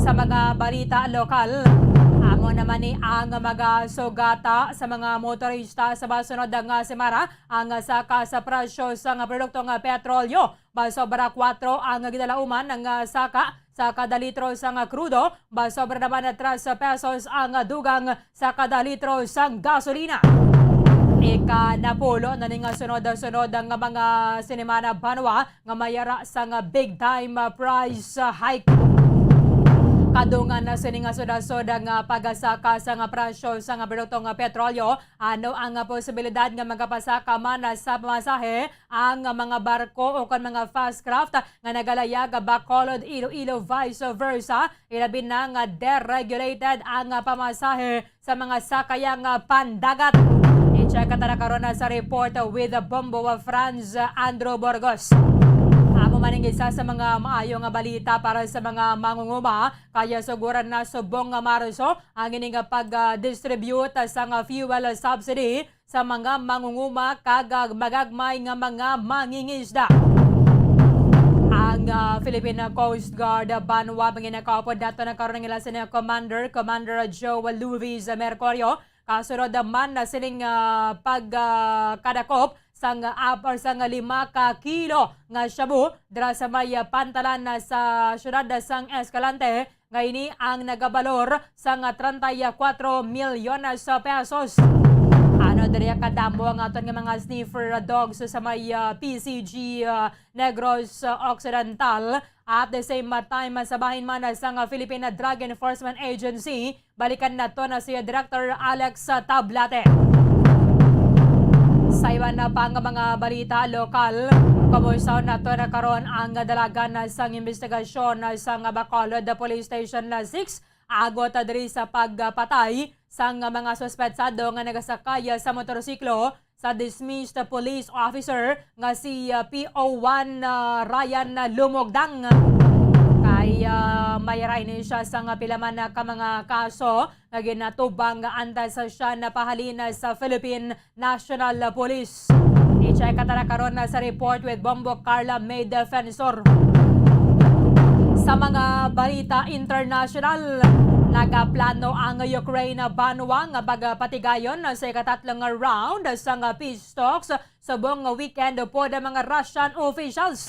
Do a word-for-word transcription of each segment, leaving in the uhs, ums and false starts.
Sa mga balita lokal, amo naman ni ang mga sugata sa mga motorista sa masunod nga semana. Ang saka sa presyo sang produkto nga petrolyo, masobra kuwatro ang ginalauman nga saka sa kada litro sang krudo, masobra naman tres pesos ang dugang sa kada litro sang gasolina. Ikanapulo na ni nga sunod-sunod nga mga sinimana banwa nga mayara sang big time price hike. Kadungan na sini nga sudasod nga pagasaka sang presyo sang produkto nga petrolyo, ano ang posibilidad nga magapasaka man sa pamasahe ang mga barko o kon mga fast craft nga nagalayag Bacolod, Iloilo, vice versa, ilabi na nga deregulated ang pamasahe sa mga sakayang pandagat. I-check ta na karon sa report with Bombo Franz Andrew Burgos. Amo man ang isa sa mga maayo nga balita para sa mga mangunguma, kaya suguran na subong nga Marso ang ini nga pag-distribute sa nga fuel subsidy sa mga mangunguma kag, ah, magagmay nga mga mangingisda. Ang, ah, Philippine Coast Guard, ah, banwa, manginakaupod nato na karon ang ila sini commander, Commander Joe Luis Mercurio, kasunod naman na sining, ah, pag, ah, kadakop sang, ah, or sang lima ka kilo nga shabu dira sa may, ah, pantalan na sa siyudad sang Escalante, nga ini ang nagabalor sang treinta y cuatro milyones pesos. Ano diri kadamo ang aton nga mga sniffer dogs sa may, ah, P C G, ah, Negros, ah, Occidental. At the same time, sa bahin man sang Philippine Drug Enforcement Agency, balikan nato na si Director Alex Tablate. Sa iban na pang mga balita lokal, kumusta nato na karon ang dalagan sang investigasyon sang Bacolod Police Station six, agot diri sa pagpatay sang mga suspetsado nga nagasakay sa motorsiklo sa dismissed police officer nga si, ah, P O one, ah, Ryan Lumogdang. Kay, ah, may rain siya sa nga pila man ka mga kaso nga ginatubang nga antas siya napahalin sa Philippine National Police. I-check ta na karon na sa report with Bombo Carla May Defensor. Sa mga balita international, nagaplano ang Ukraine banwa nga pagpatigayon sa ikatatlo nga round sang peace talks subong nga weekend upod ang mga Russian officials.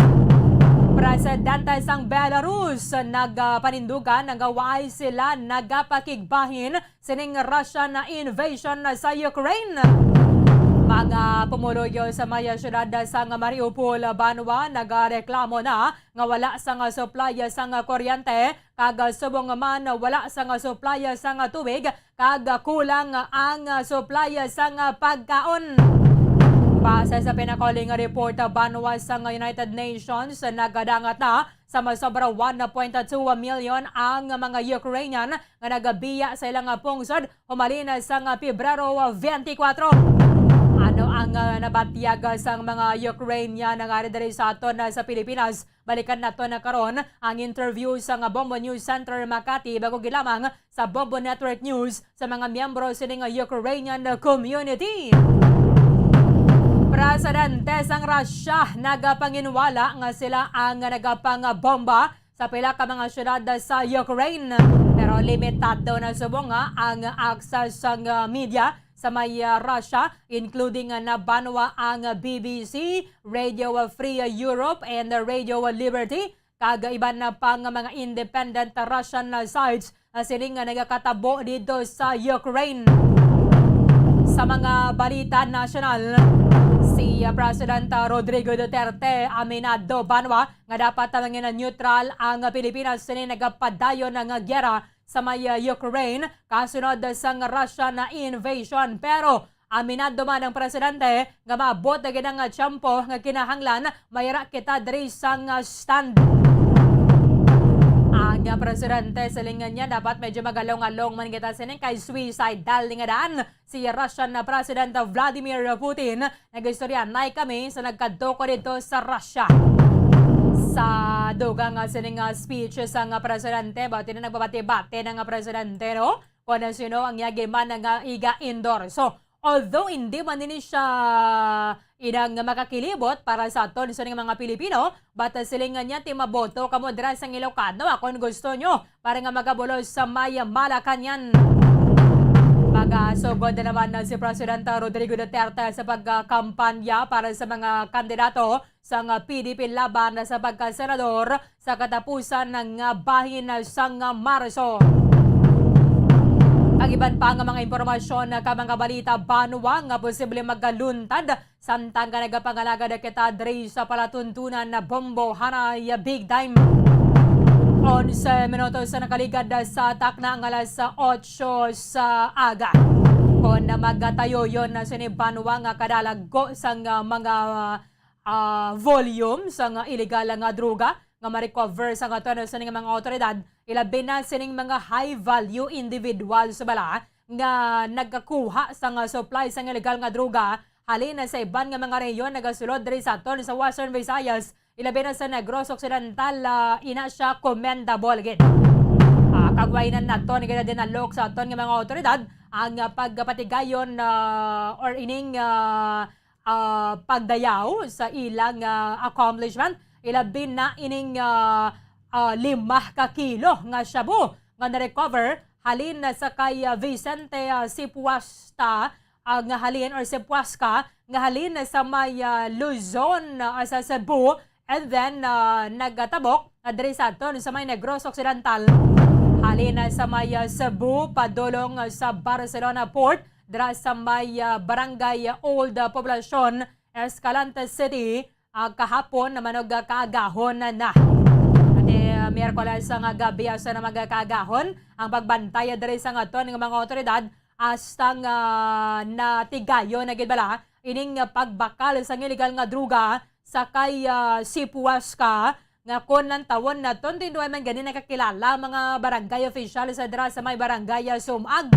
Presidente sang Belarus nagapanindugan nga wala sila nagapakigbahin sining Russian invasion sa Ukraine. Mga pumuluyo sa may siyudad sang Mariupol, banwa, nagareklamo na nga wala sang supply sang kuryente kag subong man wala sang supply sang tubig kag kulang ang supply sang pagkaon. Base sa pinakauli nga report, banwa, sang United Nations, nagadangat na sa masobra one point two million ang mga Ukrainian nga nagabiya sa ilang pungsod humalin sang Pebrero twenty-four. Ano ang, ah, nabatyag sang mga Ukrainian nga ari diri sa aton, ah, sa Pilipinas? Balikan nato na karon ang interview sang Bombo News Center Makati, bago gilamang sa Bombo Network News sa mga miyembro sining Ukrainian community. Presidente sang Russia nagapanginwala nga sila ang nagapangabomba sa pila ka mga syudad sa Ukraine, pero limitado na subong nga ang access sang media sa may, ah, Russia, including, ah, na banwa ang B B C, Radio Free Europe, and Radio Liberty, kag iban na pa nga mga independent Russian sites, ah, sining nga nagakatabo dito sa Ukraine. Sa mga balita nasyonal, si, ah, President, ah, Rodrigo Duterte aminado banwa nga dapat mangin neutral ang Pilipinas sining nagapadayon nga giyera sa may, ah, Ukraine kasunod sang Russian invasion. Pero aminado man ang presidente nga maabot na gid ang tiyempo nga kinahanglan mayara kita diri sang, ah, stand. Ang, ah, presidente, silingan niya, dapat medyo magalong-along man kita sining kay suicidal ni nga daan si Russian na President Vladimir Putin. Nag-istoryanay kami sa nagkadto ko dito sa Russia. Sa dugang nga sining, ah, speech sang, ah, presidente, bati na nagbabati-bati na nga presidente, no? Kung ano sino ang iya giman nga iga-endorso. Although hindi man ini siya inang makakilibot para sa aton sining mga Pilipino, but, uh, siling nga niya, "Ti maboto kamo dira sa Ilocano, ah, kon gusto nyo, para nga magabulos sa may Malacañang." Magasugod na naman na si Presidente Rodrigo Duterte sa pagkampanya para sa mga kandidato sang P D P laban sa pagkasenador sa katapusan nga bahin sang Marso. Ang iban pa nga mga impormasyon ka mga balita, banwa nga posible magaluntad samtang nga nagapangalagad kita diri sa palatuntunan na Bombo Hanay Big Time. Onse minutos sa nakaligad sa takna nga alas otso sa aga. Kon magatayo yon na sini banwa nga kadalagko sang, ah, mga, ah, volume sang illegal nga droga nga ma-recover sang aton sining mga awtoridad, ilabi na sining mga high value individuals bala nga nagkakuha sang supply sang illegal nga droga halin sa iban nga mga rehiyon nagasulod diri sa aton sa Western Visayas, ilabi na sa Negros Occidental, ah, ina siya commendable gid. Ah, kagwainan naton gid dinalok sa aton nga mga awtoridad ang, ah, pagpatigayon, ah, or ining, ah, ah, pagdayaw sa ilang, ah, accomplishment, ilabi na ining, ah, ah, lima ka kilo nga shabu nga na-recover halin sa kay, ah, Vicente, ah, Sipuasta, ah, nga halin or Sipuasca nga halin sa may, ah, Luzon, ah, sa Cebu, and then, ah, nagatabok, ah, diri sa aton sa may Negros Occidental. Halin sa may, ah, Cebu, padulong, ah, sa Barcelona Port, dira sa may, ah, Barangay Old, ah, Poblacion, Escalante City, ah, kahapon na manog, ah, kaagahon na. Ati, ah, Miyerkules nga gabi, ah, sa na magkaagahon ang pagbantay, ah, diri sa aton nga mga awtoridad, hasta nga natigayon na gid bala ining, ah, pagbakal sang illegal nga droga sa kay, ah, Sipuasca, nga kon lantawon naton, twenty-one man gani nakakilala mga barangay official sa dira sa may barangay, ah, Sumag.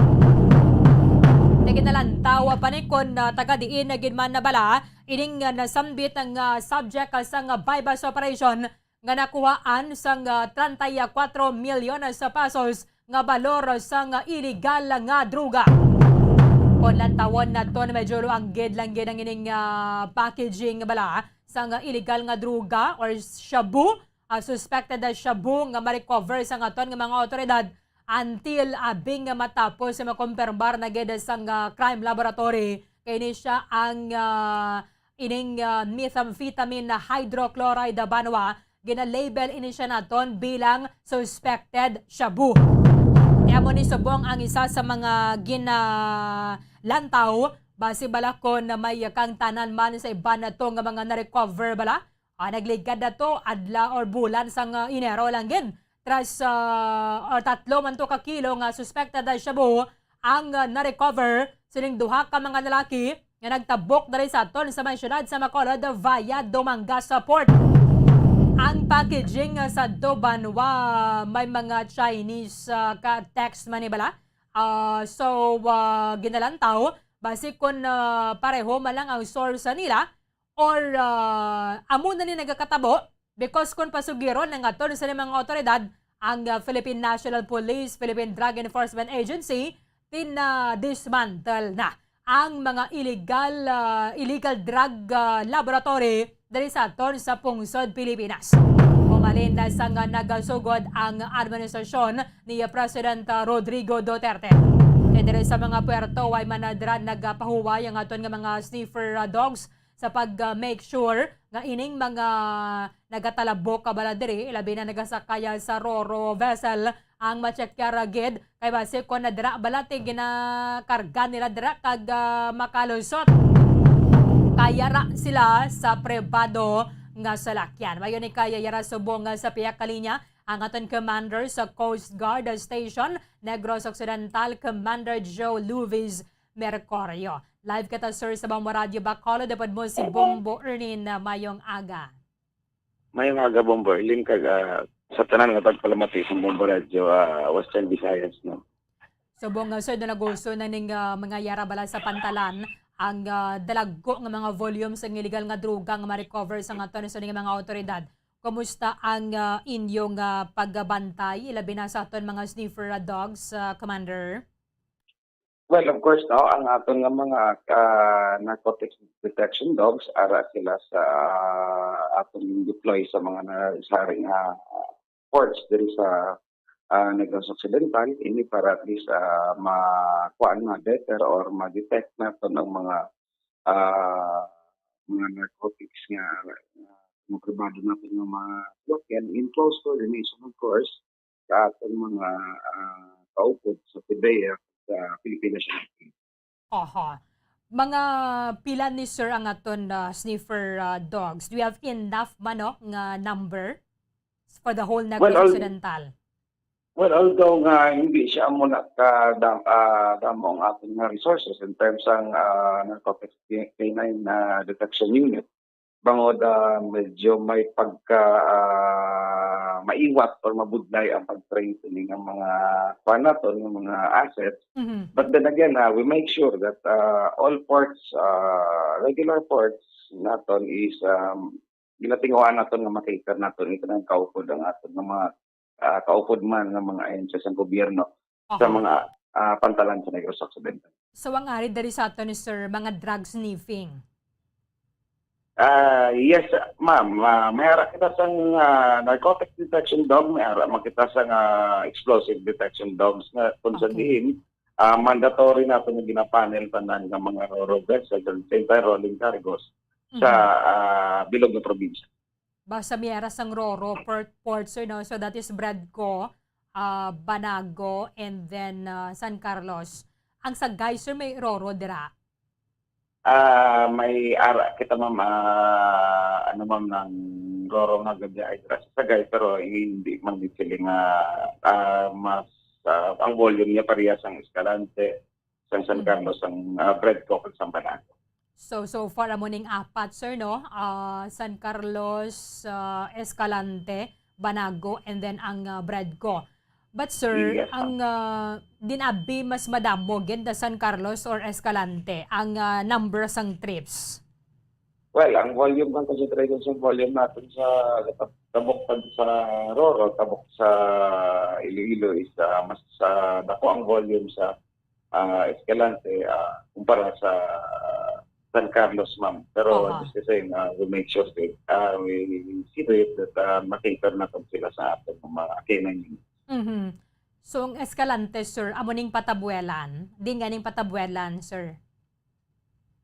Naginalantaw pa ni kon, ah, taga diin na gid man na bala ining, ah, nasambit nga, ah, subject, ah, sang, ah, buy-bust operation nga nakuhaan sang, ah, treinta y cuatro milyones sa pesos nga balor sang, ah, illegal nga droga. Kon lantawon naton, medyo luanggid lang gid ang ining, ah, packaging bala sang, ah, illegal nga droga or shabu, ah, suspected na shabu nga ma-recover sang aton nga mga awtoridad until abi nga matapos sa makumpirmar na gid sang, ah, crime laboratory kay ini siya ang, ah, ining, ah, methamphetamine na hydrochloride banwa. Gina-label ini siya naton bilang suspected shabu. Kaya mo ni subong ang isa sa mga ginalantaw, basi bala kon may kangtanan man sa iban nato nga mga na-recover bala. Ah, nagligad na to, adlaw or bulan sang, ah, Enero lang gid. Tras, ah, or tatlo man to ka kilo nga suspected na shabu ang, ah, na-recover sining duha ka mga lalaki nga nagtabok diri sa aton sa may siyudad sa Bacolod via Dumangas Port. Ang packaging, ah, sa Dubanwa may mga Chinese, ah, ka text man ni bala. Ah, so, ah, ginalantaw, basi kon, ah, pareho man lang ang source nila, or, ah, amo na ni nagakatabo, because kon pasugiron ang aton sa mga awtoridad, ang, ah, Philippine National Police, Philippine Drug Enforcement Agency, tina-dismantle na ang mga illegal, ah, illegal drug, ah, laboratory diri sa aton sa pungsod Pilipinas. Umalin na sa nga nagasugod ang administrasyon ni President, ah, Rodrigo Duterte. Kay diri sa mga puerto, way man na dira nagapahuway ang aton nga mga sniffer, ah, dogs sa pag, ah, make sure nga ining mga nagatalabok ka bala diri, labi na nagasakay sa ro-ro vessel, ang ma-check ra gid, kay basi kon na dira bala ti ginakarga nila dira kag, ah, makalusot. Kaya ra sila sa pribado nga salakyan. Mayo ni kaya yara subong nga sa pihak ka linya ang aton commander sa Coast Guard Station, Negros Occidental, Commander Joe Luvis Mercurio. Live kita, sir, sa Bombo Radio Bacolod. Dapat mo si Bombo Ernin. Mayong aga. Mayong aga, Bombo Erlin, kag, ah, sa tanan nga tagpalamati sa Bombo Radio, ah, Western Visayas, no? Subong nga, sir, do naguso na ning, ah, mga yara bala sa pantalan ang, ah, dalagko nga mga volume sa illegal nga droga nga ma-recover sa nga sining mga awtoridad. Kumusta ang, ah, inyong, ah, pagbantay, labi na sa aton mga sniffer, ah, dogs, ah, Commander? Well, of course, no, ang aton nga mga, ah, narcotics detection dogs, ara sila sa, ah, aton deploy sa mga na-, sa, ah, ports diri sa, ah, Negros Occidental, ini para at least, ah, makuhaan, ma-deter or ma-detect naton ang mga, ah, mga narcotics nga, ah, mga pribado naton nga mga local, in close coordination, of course, sa aton mga, ah, kaupod sa PDEA, sa Philippine National Police. Oho. Mga pila ni, sir, ang aton, ah, sniffer, ah, dogs? Do we have enough man, no, nga number for the whole Negros Well, al-, Occidental? Well, although nga hindi siya amo na ka dam-, ah, damo ang aton nga resources in terms sang, ah, narcotics ca-, canine, ah, detection unit, bangod, ah, medyo may pagka, ah, maiwat or mabudlay ang pag-train sini nga mga kuan naton, nga mga assets. Mhm. But then again, ah, we make sure that, ah, all ports, ah, regular ports naton is, um, ginatinguhaan naton nga ma-cater naton, ito nang kaupod ang aton nga mga, ah, kaupod man nga mga ahensya sang gobyerno sa Aha. mga, ah, pantalan sa Negros Occidental. So, ang ari diri sa aton ni sir, mga drug sniffing? Ah, yes, ma'am. Ah, may ara kita sang, ah, narcotic detection dog, may ara man kita sang, ah, explosive detection dogs nga kung sa Okay. diin, ah, mandatory nato nga ginapanel tanan nga mga RoRo vessels and same time rolling cargos sa, Mhm. ah, bilog nga probinsya. Basta may ara sang RoRo, port, port, sir, no? So, that is Bradco, ah, Banago, and then, ah, San Carlos. Ang Sagay, sir, may RoRo dira? Ah, may ara kita, ma'am, ah, ano, ma'am, nang RoRo nga gabi ay dira sa Sagay, pero hindi man gid sila nga, ah, mas, ah, ang volume niya parehas ang Escalante, sang San Mhm. Carlos, ang, ah, Bradco, kag sang Banago. So, so far, amo ning apat, sir, no? Ah, San Carlos, ah, Escalante, Banago, and then ang, ah, Bradco. But sir, Yes, ang, ma'am. ah, din abi mas madamo gid na San Carlos or Escalante ang, ah, number sang trips? Well, ang volume, ang concentration sa volume natin sa tabok pag sa RoRo, tabok sa Iloilo is, ah, mas, ah, dako ang volume sa, ah, Escalante, ah, kumpara sa San Carlos, ma'am. Pero Aha. just the same, ah, we make sure that, ah, we see to it that, ah, ma-cater naton sila sa aton mga kailangan. Mhm. So, ang Escalante, sir, amo ning Patabuelan? Di nga ning Patabuelan, sir?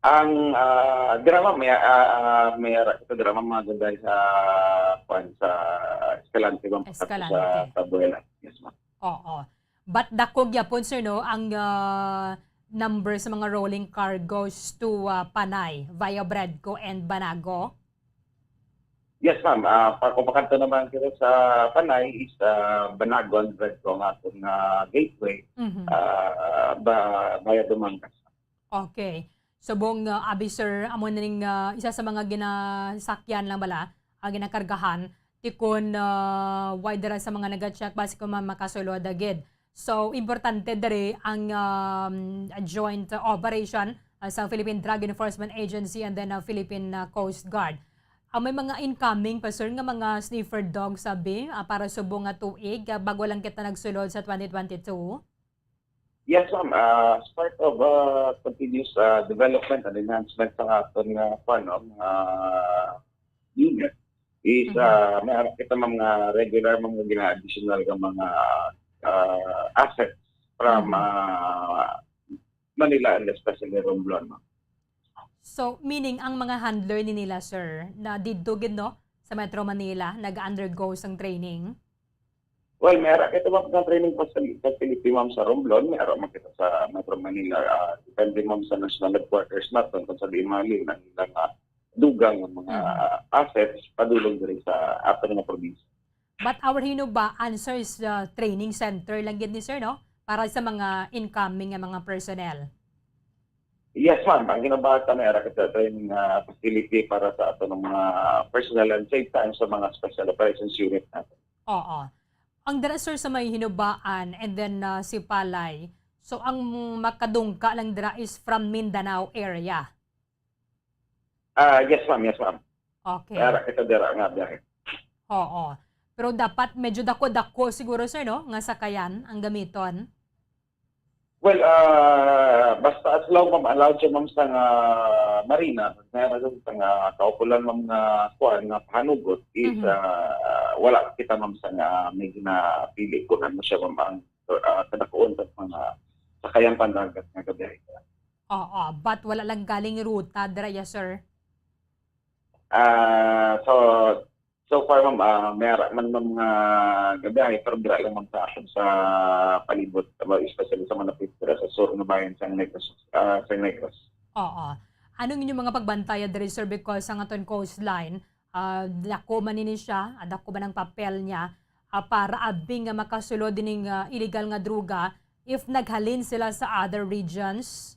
Ang, ah, dira, ma'am, may, ah, ah, may ara kita dira, ma'am, mga gagay sa, kwan, sa Escalante, ma'am, pagkadto sa Escalante. Tabuela. Yes, ma'am. Oo. But dako gyapon, sir, no, ang, ah, number sa mga rolling cargos to, ah, Panay via Bradco and Banago? Yes, ma'am. Ah, pa-, kung pakadto naman kita sa Panay is, ah, Banago and Bradco ang aton nga gateway, Mhm. ah, ba-, via Dumangas. Okay. Subong, ah, abi, sir, amo na ning, ah, isa sa mga ginasakyan lang bala, ah, ginakargahan, ti kon, ah, wide ra sa mga naga-check, basi kon ma-, makasulod agid. So, importante diri ang, um, joint operation, ah, sa Philippine Drug Enforcement Agency and then, ah, Philippine, ah, Coast Guard. Ah, may mga incoming pa, sir, nga mga sniffer dogs, sabi, ah, para subong nga tuig, ah, bago lang kita nagsulod sa twenty twenty-two? Yes, ma'am. Ah, as part of, ah, continuous, ah, development and enhancement sa aton nga, kuwan, no, ah, unit is, Mhm. ah, may ara kita mga regular, mga gina-additional nga mga, ah, assets from, Mhm. ah, Manila and especially Romblon, ma'am. So, meaning ang mga handler ni nila, sir, na didto gid, no, sa Metro Manila, nag-undergo sang training? Well, may ara kita, ma'am, nga training facil-, facility, ma'am, sa Romblon, may ara man kita sa Metro Manila. Ah, depende, ma'am, sa national headquarters naton kung sa diin mahalin ang ilang, ah, dugang nga mga Mhm. assets padulong diri sa aton nga probinsya. But our Hinubaan, sir, is, ah, training center lang gid ni, sir, no? Para sa mga incoming nga mga personnel. Yes, ma'am. Ang Hinubaan may ara kita training, ah, facility para sa aton nga mga personnel and same time sa mga special operations unit natin. Oo. Ang dira, sir, sa may Hinubaan and then, ah, Sipalay. So, ang makadungka lang dira is from Mindanao area? Ah, yes, ma'am. Yes, ma'am. Okay. May ara kita dira nga biyahe. Oo. Pero dapat medyo dako-dako siguro, sir, no? Nga sakayan ang gamiton. Well, ah, basta as long, ma'am, allowed siya, ma'am, sa nga marina, nga sa nga kaukulan, ma'am, nga kuan, nga pahanugot is, Mhm. ah, wala kita, ma'am, sa nga may ginapili kung ano siya, ma'am, ang, ah, kadakuon sa mga sakayan pandagat nga gabiyahe. Oo, but wala lang galing ruta dira, yes, sir? Ah, so, so far, ma'am, ah, may ara man, ma'am, nga gabiyahe, pero dira lang, ma'am, sa aton sa palibot, ah, especially sa mga napitira sa sur nga bayan sa Negros, ah, sa Negros. Oo. Ano ang inyong mga pagbantaya diri, sir? Because ang aton coastline, ah, dako man ini siya, ah, dako man ang papel niya, ah, para abi nga makasulod ining, ah, illegal nga droga if naghalin sila sa other regions?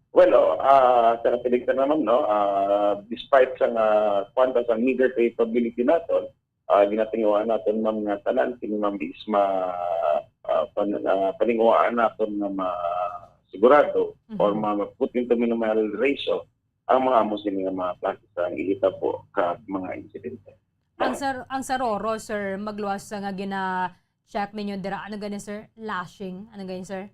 Well, oh, ah, sa kapiligtan naman, no, ah, despite sa nga, kwan ba, sa meager capability naton, ah, ginatinguhaan naton, ma'am, nga tanan kini, ma'am, is ma-, ah, pan-, ah, paninguhaan naton nga ma-, sigurado Mhm. or ma-, put into minimal ratio ang mga amo sini nga mga klase sa ihitabo kag mga insidente. Ang sa, ang sa Roro, sir, magluwas sa nga gina-check ninyo dira, ano gani, sir? Lashing? Ano gani, sir?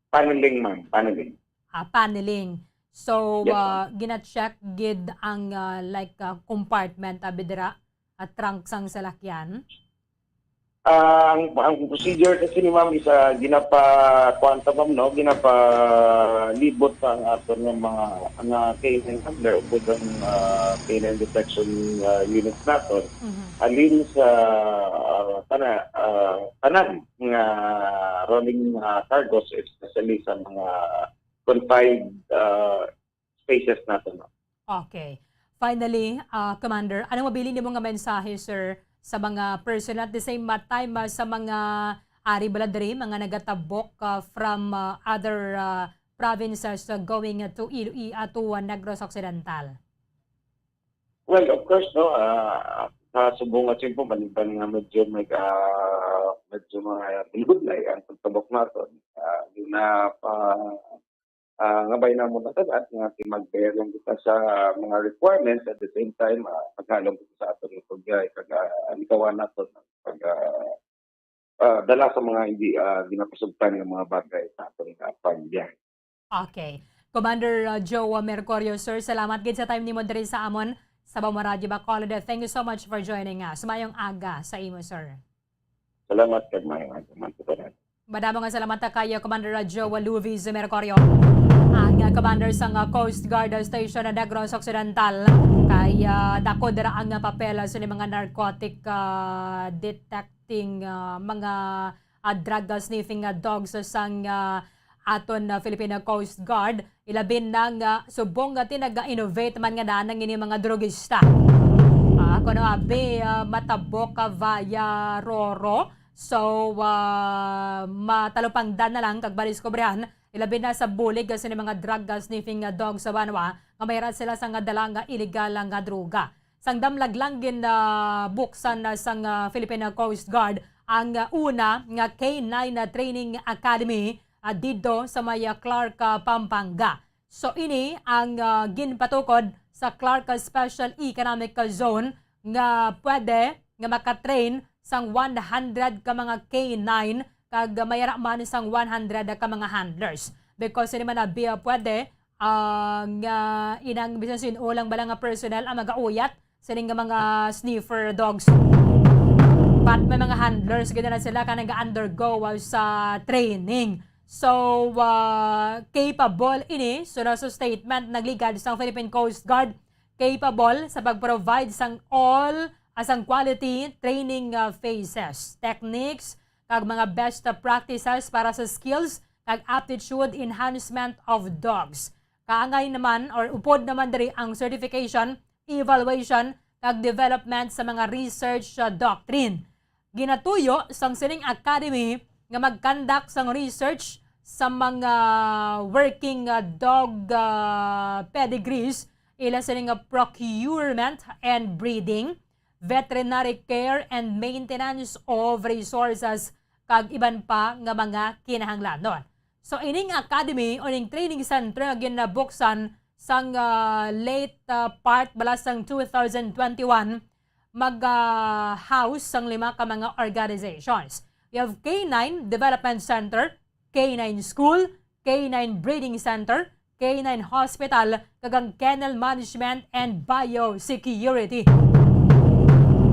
Paneling, ma'am. Paneling. Ah, paneling. So, Yes, ma'am. ah, gina-check gid ang, ah, like, ah, compartment, abi dira, at trunk sang salakyan? Ah, ang, ang procedure kasi ni ma'am is, ah, ginapa-, kuwan ta, ma'am, no? Ginapalibot sa ang aton nga mga, nga K nine handler, upod ang, ah, K nine detection, ah, units naton. Mhm. Halin sa, ah, tana-, ah, tanan nga rolling, ah, cargos, especially sa mga confined, ah, spaces naton, no? Okay. Finally, ah, Commander, anong mabilin nimo nga mensahe, sir, sa mga personnel at the same ma-, time, ah, sa mga ari bala diri, mga nagatabok, ah, from, ah, other, ah, provinces, ah, going, ah, to Iloilo, ah, to, ah, Negros Occidental? Well, of course, no, ah, sa subong nga tiyempo, maliban nga medyo may, ah, medyo mga bulbudlay ang pagtabok naton, ah, gina-, ah, ah, nga bay namon na tanan nga mag-bear lang kita sa mga requirements, at the same time, ah, paghalong kita sa aton nga pagbiyahe, kag, ah, likawan naton ang pag, ah, ah, dala sa mga hindi, ah, ginapasugtan nga mga bagay sa aton nga pagbiyahe. Okay. Commander, uh, Joe Mercurio, sir, salamat gid sa time nimo diri sa amon sa Bamo Radyo Bacolod. Thank you so much for joining us. Mayong aga sa imo, sir. Salamat kag mayong aga man sa tanan. Madamo nga salamat ta kay, uh, Commander, uh, Joe Luvis Mercurio, ang, uh, commander sang, uh, Coast Guard, uh, Station, uh, Negros Occidental. Kay, uh, dako dira ang, uh, papel, uh, sa mga narcotic, uh, detecting, uh, mga, uh, drug, uh, sniffing, uh, dogs sang, uh, aton, uh, Filipino Coast Guard. Ilabi na nga subong nga ti nag-innovate man nga danang ini mga drogista. Ah, kuno abi, ah, matabok ka via Roro. So, ah, matalupangdan na lang kag madiskubrihan, ilabi na sa bulig, ah, sini mga drug, ah, sniffing, ah, dog sa banwa nga may ra sila sa nga dala nga iligal nga droga. Sang damlag lang gin, ah, buksan na sang, ah, Philippine Coast Guard ang, ah, una nga K nine na training academy, ah, didto sa may, ah, Clark, ah, Pampanga. So, ini ang, ah, ginpatukod sa Clark Special Economic Zone nga pwede nga makatrain sang one hundred ka mga K nine kag may ra man sang one hundred ka mga handlers. Because ini man abi, ah, pwede, ah, nga inang bisan sin-o lang bala nga personnel ang magauyat sining nga mga sniffer dogs. But may mga handlers gid na sila ka naga-undergo, ah, sa training. So, ah, capable ini, so na sa statement nagligad sang Philippine Coast Guard, capable sa pag-provide sang all, ah, sang quality training, ah, phases, techniques, kag mga best practices para sa skills kag aptitude enhancement of dogs. Kaangay naman or upod naman diri ang certification, evaluation, kag development sa mga research, ah, doctrine. Ginatuyo sang sining academy nga mag-conduct sang research sa mga working, ah, dog, ah, pedigrees, ila sining, ah, procurement and breeding, veterinary care and maintenance of resources, kag iban pa nga mga kinahanglanon. So, ining academy o ning training center nga ginabuksan sang, ah, late, ah, part bala sang two thousand twenty-one, mag, ah, house sang lima ka mga organizations. We have K nine Development Center, K nine School, K nine Breeding Center, K nine Hospital, kag ang Kennel Management and Biosecurity.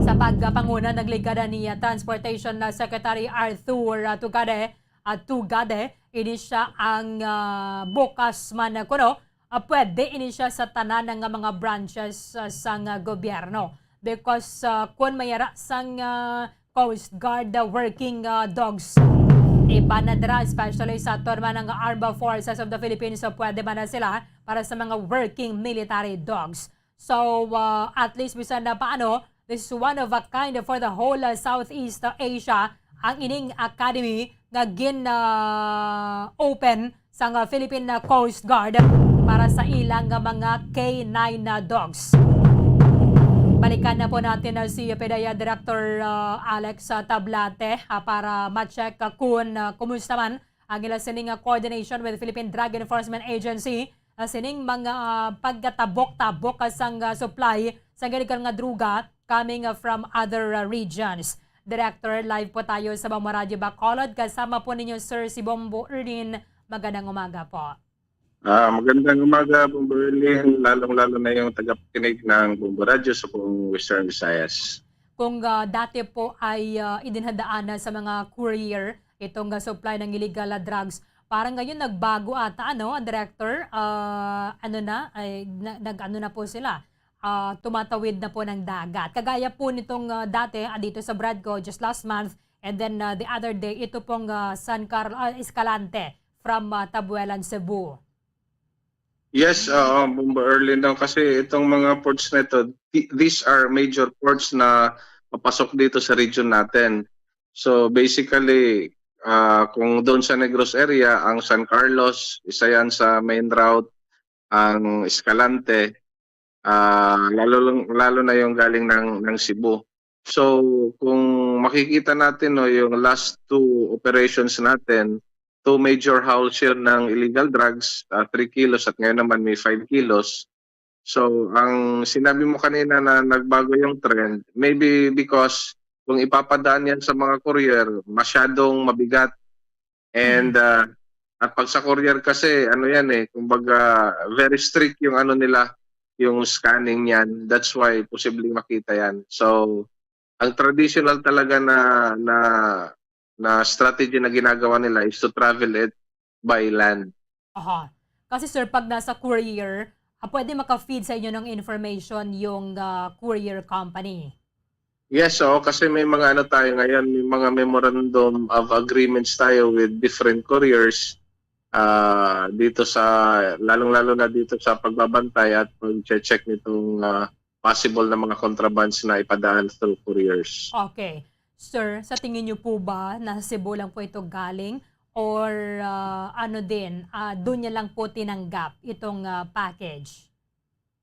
Sa pagpanguna, nagligad ni, ah, Transportation na Secretary Arthur, ah, Tugade, ah, Tugade, ini siya ang, ah, bukas man, ah, kuno, ah, pwede ini siya sa tanan nga mga branches, ah, sang, ah, gobyerno. Because, ah, kun may ara sang, ah, Coast Guard, ah, working, ah, dogs, iban na dira, especially sa aton man ang Armed Forces of the Philippines, so pwede man na sila para sa mga working military dogs. So, ah, at least, bisan na paano, this is one of a kind for the whole, ah, Southeast Asia, ang ining academy nga gin, ah, open sang, ah, Philippine, ah, Coast Guard para sa ilang nga mga K nine na dogs. Balikan na po natin na si PDEA Director, ah, Alex, ah, Tablate, ah, para ma-check, ah, kung, ah, kumusta man ang ila sining, ah, coordination with Philippine Drug Enforcement Agency, ah, sining mga, ah, pagkatabok-tabok, ah, sang, ah, supply sang illegal nga droga coming, ah, from other, ah, regions. Director, live po tayo sa Bombo Radyo Bacolod. Kasama po ninyo, Sir, si Bombo Erlin. Magandang umaga po. Ah, magandang umaga, Bombo Erlin, lalong-lalo na yung tagapakinig ng Bombo Radyo sa buong Western Visayas. Kung, ah, dati po ay, ah, idinhadaan na sa mga courier itong, ah, supply ng illegal, ah, drugs, parang ngayon nagbago ata, ano, Director? Ah, ano na, ay, na-, nag-ano na po sila? Ah, tumatawid na po ng dagat. Kagaya po nitong, ah, dati, ah, dito sa BRADCO just last month, and then, ah, the other day, ito pong, ah, San Carl-, ah, Escalante from, ah, Tabuelan, Cebu. Yes, oo, Bombo Erlin, no, kasi itong mga ports na ito, thi-, these are major ports na papasok dito sa region natin. So basically, ah, kung doon sa Negros area, ang San Carlos, isa yan sa main route, ang Escalante, ah, lalo lang, lalo na yung galing ng, ng Cebu. So, kung makikita natin, no, yung last two operations natin, two major hauls yun ng illegal drugs, ah, three kilos at ngayon naman may five kilos. So, ang sinabi mo kanina na nagbago yung trend, maybe because kung ipapadaan yan sa mga courier, masyadong mabigat. And, Mm. ah, at pag sa courier kasi, ano yan eh, kumbaga, very strict yung ano nila, yung scanning niyan. That's why posibleng makita yan. So, ang traditional talaga na, na, na strategy na ginagawa nila is to travel it by land. Aha. Kasi, sir, pag nasa courier, ah, pwede maka-feed sa inyo ng information yung, ah, courier company. Yes, oo, kasi may mga ano tayo ngayon, may mga memorandum of agreements tayo with different couriers, ah, dito sa, lalong-lalo na dito sa pagbabantay at pag-check nitong, ah, possible na mga contrabands na ipadaan through couriers. Okay. Sir, sa tingin niyo po ba na sa Cebu lang po ito galing or, ah, ano din, ah, doon niya lang po tinanggap itong, ah, package?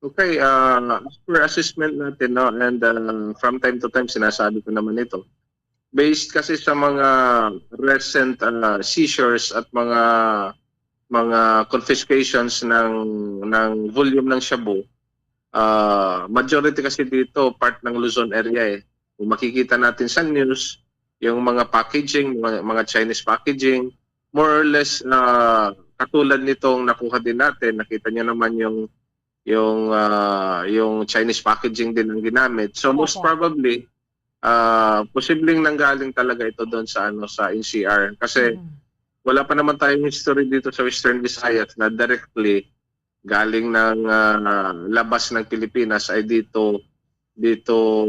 Okay, ah, as per assessment natin, no, and, ah, from time to time sinasabi ko naman ito. Based kasi sa mga recent, ah, seizures at mga, mga confiscations ng, ng volume ng shabu, ah, majority kasi dito part ng Luzon area eh. Kung makikita natin sa news, yung mga packaging, mga, mga Chinese packaging, more or less, ah, katulad nitong nakuha din natin, nakita niyo naman yung, yung, ah, yung Chinese packaging din ang ginamit. So, most Opo. probably, ah, posibleng nanggaling talaga ito doon sa, ano, sa N C R. Kasi Mm. wala pa naman tayong history dito sa Western Visayas na directly galing ng, ah, labas ng Pilipinas ay dito, dito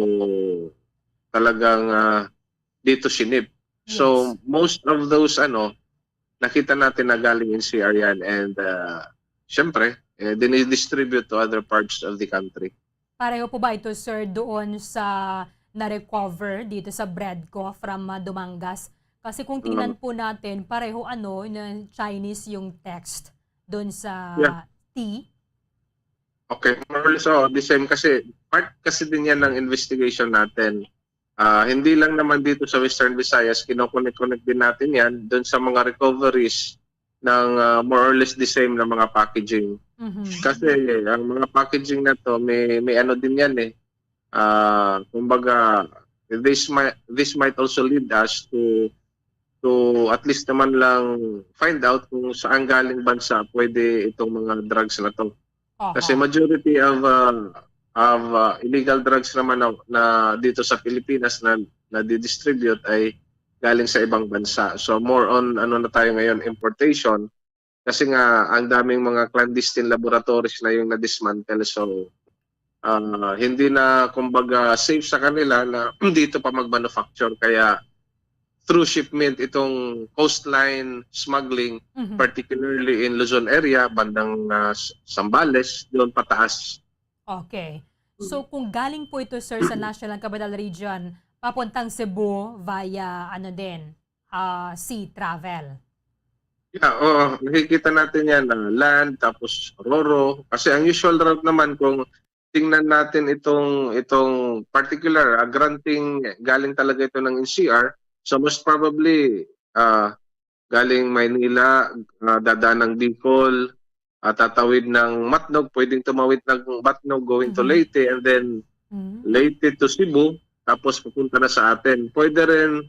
talagang, ah, dito sinip. So, Yes. most of those, ano, nakita natin na galing N C R yan and, ah, syempre, eh, dinidistribute to other parts of the country. Pareho po ba ito, sir, doon sa na-recover dito sa BRADCO from, ah, Dumangas? Kasi kung tingnan Mm. po natin, pareho, ano, na Chinese yung text doon sa Yeah. tea. Okay, more or less, oh, the same kasi part kasi din yan ng investigation natin. Ah, hindi lang naman dito sa Western Visayas, kinokonek-connect din natin yan doon sa mga recoveries ng, ah, more or less the same na mga packaging. Mhm. Kasi ang mga packaging na to, may, may ano din yan eh. Ah, kumbaga, this might, this might also lead us to, to at least naman lang find out kung saan galing bansa pwede itong mga drugs na 'to. Aha. Kasi majority of, ah, of, ah, illegal drugs naman na na dito sa Pilipinas na nadi-distribute ay galing sa ibang bansa. So, more on ano na tayo ngayon, importation. Kasi nga ang daming mga clandestine laboratories na yung na-dismantle. So, ah, hindi na kumbaga safe sa kanila na dito pa mag-manufacture. Kaya through shipment itong coastline smuggling, Mhm. particularly in Luzon area, bandang, ah, S-, Zambales, doon pataas. Okay. So, Mm. kung galing po ito, sir, sa National Capital Region, papuntang Cebu via, ano din, ah, sea travel? Yeah, oo. Nakikita natin yan, ah, land, tapos Roro. Kasi ang usual route naman, kung tingnan natin itong, itong particular, ah, granting, galing talaga ito ng N C R. So, most probably, ah, galing Maynila, ah, dadaan ng Bicol, ah, tatawid ng Matnog, pwedeng tumawid ng Matnog going to Mhm. Leyte, and then Mhm. Leyte to Cebu, tapos pupunta na sa atin. Pwede rin,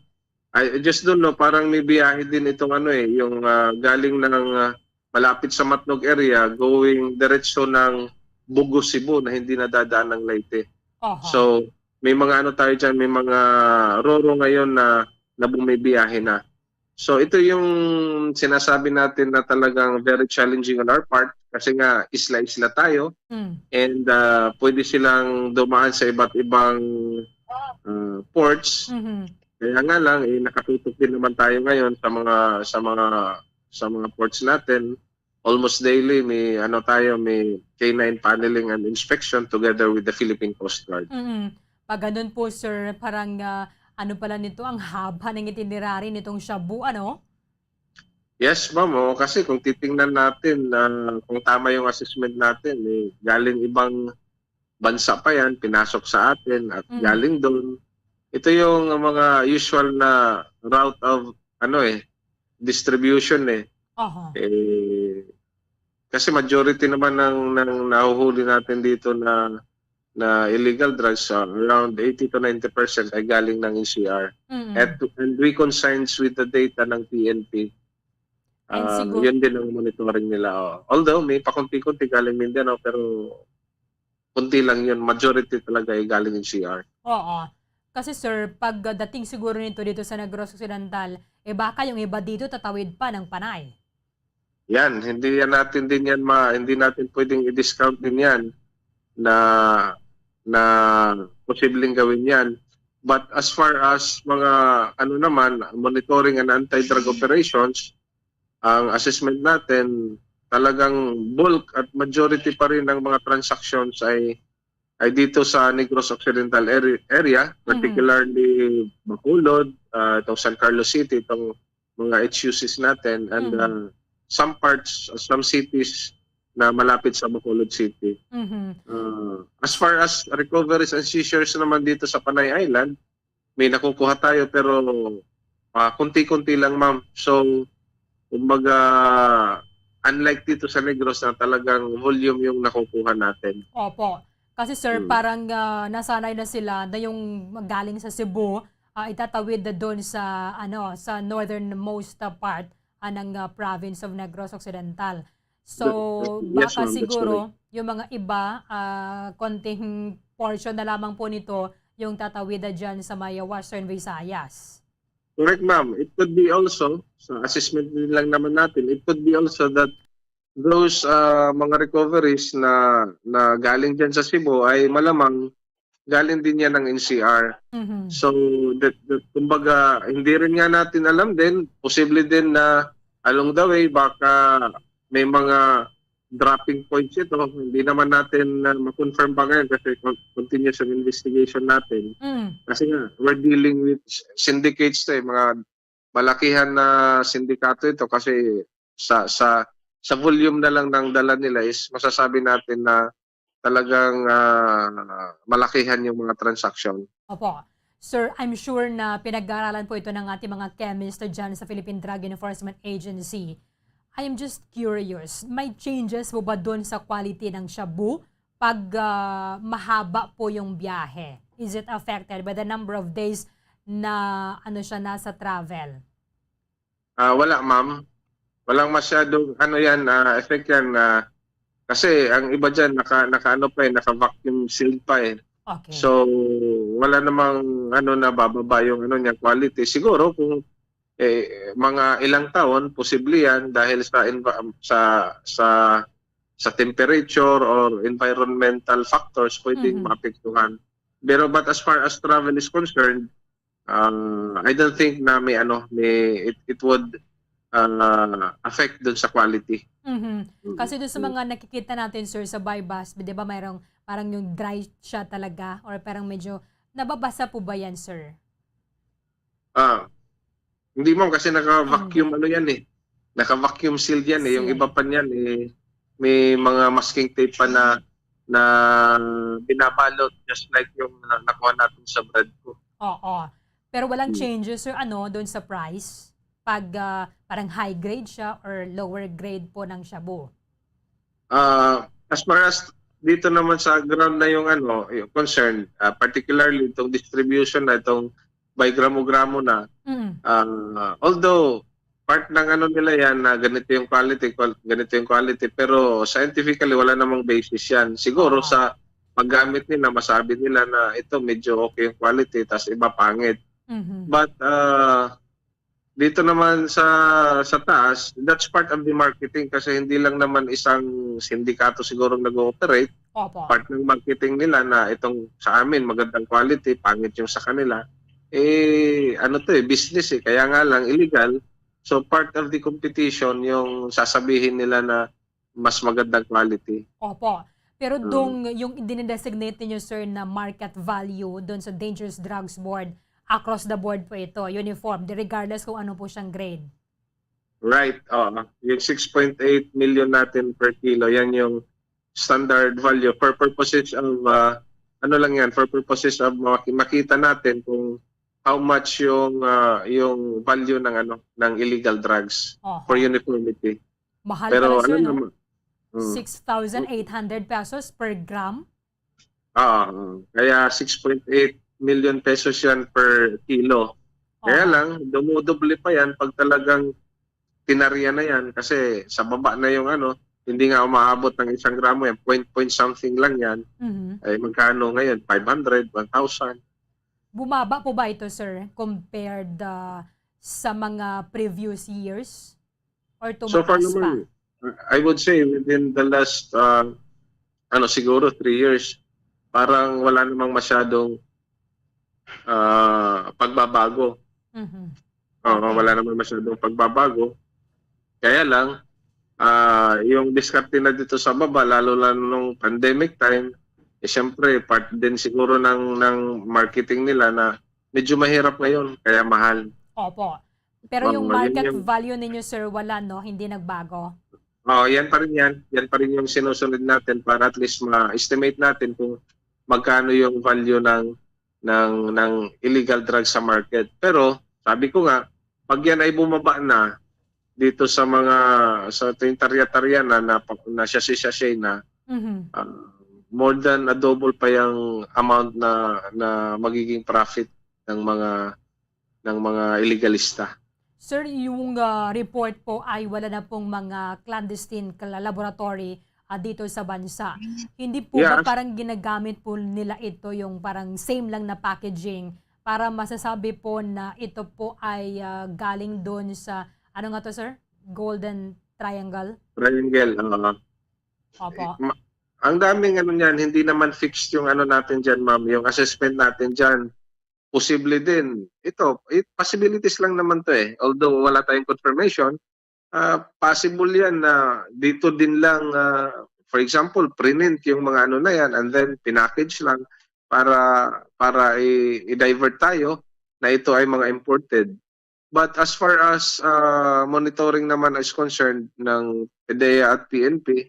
I, I just don't know, parang may biyahe din itong ano eh, yung, ah, galing ng, ah, malapit sa Matnog area, going diretso ng Bogo, Cebu na hindi nadadaan ng Leyte. Aha. So, may mga ano tayo dyan, may mga Roro ngayon na, na bumibiyahe na. So, ito yung sinasabi natin na talagang very challenging on our part kasi nga isla-isla tayo. Mm. And, ah, pwede silang dumaan sa iba't ibang, ah, ports. Mhm. Kaya nga lang, eh, nakatutok din naman tayo ngayon sa mga, sa mga, sa mga ports natin. Almost daily, may ano tayo, may K nine paneling and inspection together with the Philippine Coast Guard. Mm. Pag ganun po, sir, parang, ah, ano pala nito, ang haba ng itinerary nitong shabu, ano? Yes, ma'am. Oo, kasi kung titingnan natin, ah, kung tama yung assessment natin, eh, galing ibang bansa pa yan, pinasok sa atin at Mm. galing doon. Ito yung mga usual na route of, ano eh, distribution eh. Aha. Eh, kasi majority naman ng, ng nahuhuli natin dito na, na illegal drugs, ah, around eighty to ninety percent ay galing ng N C R. Mm. At, and reconciles with the data ng P N P. And Ah, siguro yun din ang monitoring nila, oh. Although may pakunti-kunti galing Mindanao, pero kunti lang yun. Majority talaga ay galing N C R. Oo. Kasi, sir, pag, ah, dating siguro nito dito sa Negros Occidental, eh, baka yung iba dito tatawid pa ng Panay. Yan, hindi yan natin din yan ma-, hindi natin pwedeng i-discount din yan na, na posibleng gawin yan. But as far as mga, ano naman, monitoring and anti-drug operations, ang assessment natin, talagang bulk at majority pa rin ng mga transactions ay, ay dito sa Negros Occidental area, area, Mhm. particularly Bacolod, ah, itong San Carlos City, itong mga H U Cs natin, and, Mhm. ah, some parts, some cities na malapit sa Bacolod City. Mhm. Ah, as far as recoveries and seizures naman dito sa Panay Island, may nakukuha tayo, pero, ah, kunti-kunti lang, ma'am. So, kumbaga, unlike dito sa Negros na talagang volume yung nakukuha natin. Opo. Kasi, sir, Hmm. parang, ah, nasanay na sila na yung galing sa Cebu, ah, itatawid na doon sa, ano, sa northernmost, ah, part, ah, ng, ah, province of Negros Occidental. So, Yes, baka ma'am, that's siguro correct. yung mga iba, ah, konting portion na lamang po nito yung tatawid na dyan sa may Western Visayas. Correct, ma'am. It could be also, sa assessment din lang naman natin, it could be also that those, ah, mga recoveries na, na galing dyan sa Cebu ay malamang galing din yan ng N C R. Mhm. So, that, that, kumbaga, hindi rin nga natin alam din, posible din na along the way, baka may mga dropping points ito. Hindi naman natin, ah, ma-confirm pa ngayon kasi con-, continuous ang investigation natin. Mm. Kasi nga, we're dealing with syndicates to eh, mga malakihan na sindikato ito kasi sa, sa, sa volume na lang ng dala nila is masasabi natin na talagang, ah, malakihan yung mga transaksyon. Opo. Sir, I'm sure na pinag-aaralan po ito ng ating mga chemist dyan sa Philippine Drug Enforcement Agency. I am just curious, may changes po ba dun sa quality ng shabu pag, ah, mahaba po yung biyahe? Is it affected by the number of days na, ano siya, nasa travel? Ah, wala, ma'am. Walang masyadong ano yan, ah, effect yan. Ah, kasi ang iba dyan, naka, naka ano pa eh, naka-vacuum sealed pa eh. Okay. So, wala namang ano na bababa yung ano niya quality. Siguro kung eh, mga ilang taon, posible yan dahil sa env- sa sa sa temperature or environmental factors pwedeng Mhm. maapektuhan. Pero but as far as travel is concerned, uh, I don't think na may ano, may it, it would uh, affect dun sa quality. Mhm. Mm. Kasi doon sa mga nakikita natin, sir, sa buy-bust, di ba, mayroong parang yung dry siya talaga or parang medyo nababasa po ba yan, sir? Ah, hindi, ma'am, kasi naka-vacuum ano yan eh. Naka-vacuum sealed yan eh. Yung Sealed. Iba pa niyan eh, may mga masking tape pa na na binabalot just like yung na, nakuha natin sa brand ko. Oo. Pero walang Hmm. changes, sir, ano, doon sa price? Pag ah, parang high grade siya or lower grade po ng shabu? Ah, as far as dito naman sa ground na yung ano, yung concern, ah, particularly itong distribution na itong by gramo-gramo na, Mm. ah, although part ng ano nila yan na ganito yung quality, qual- ganito yung quality, pero scientifically wala namang basis yan. Siguro Oo. Sa paggamit nila, masabi nila na ito medyo okay yung quality, tas iba pangit. Mhm. But uh, dito naman sa sa taas, that's part of the marketing kasi hindi lang naman isang sindikato siguro nag-ooperate. Opo. Part ng marketing nila na itong sa amin magandang quality, pangit yung sa kanila. Eh ano to eh, business eh, kaya nga lang illegal. So part of the competition yung sasabihin nila na mas magandang quality. Opo. Pero Mm. dong yung dinedesignate ninyo, sir, na market value doon sa Dangerous Drugs Board, across the board po ito, uniform, di regardless kung ano po siyang grade. Right. Oo. Yung six point eight million natin per kilo, yan yung standard value for purposes of uh, ano lang yan, for purposes of maki- makita natin kung how much yung uh, yung value ng ano ng illegal drugs Oho. For uniformity. Mahal Pero pala, sir, alam no? naman, mm, six thousand eight hundred pesos per gram? Ah, ah. Kaya six point eight million pesos yan per kilo. Kaya Oho. Lang, dumudoble pa yan pag talagang tinarian na yan kasi sa baba na yung ano, hindi nga umaabot ng isang gramo yan, point, point something lang yan. Mhm. Ay magkano ngayon? Five hundred, one thousand. Bumaba po ba ito, sir, compared uh, sa mga previous years? Or So far tumaas pa? naman, I would say within the last, uh, ano, siguro three years, parang wala namang masyadong uh, pagbabago. Mhm. Oo, Okay. Wala naman masyadong pagbabago. Kaya lang, ah, yung diskarte na dito sa baba, lalo na nung pandemic time, eh, siyempre, part din siguro ng, ng marketing nila na medyo mahirap ngayon, kaya mahal. Opo. Pero yung Oo, yun market yung- value ninyo, sir, wala, no? Hindi nagbago? Oh, yan pa rin yan. Yan pa rin yung sinusunod natin para at least ma-estimate natin kung magkano yung value ng ng ng illegal drugs sa market. Pero sabi ko nga, pag yan ay bumaba na dito sa mga sa ito yung tarya-tarya na na, na sachet-sachet na Mhm. ah, more than a double pa yung amount na na magiging profit ng mga ng mga illegalista. Sir, yung ah, report po ay wala na pong mga clandestine kla- laboratory ah, dito sa bansa. Hindi po ba Yes. Parang ginagamit po nila ito yung parang same lang na packaging para masasabi po na ito po ay ah, galing doon sa, ano nga to, sir? Golden Triangle? Triangle, uh, Opo. ma- ang daming ano niyan, hindi naman fixed yung ano natin diyan, ma'am, yung assessment natin diyan. Posible din. Ito, it, possibilities lang naman to eh. Although wala tayong confirmation, ah, possible yan na dito din lang, ah, for example, print yung mga ano na yan and then pinackage lang para para i- i-divert tayo na ito ay mga imported. But as far as uh, monitoring naman is concerned ng PDEA at P N P,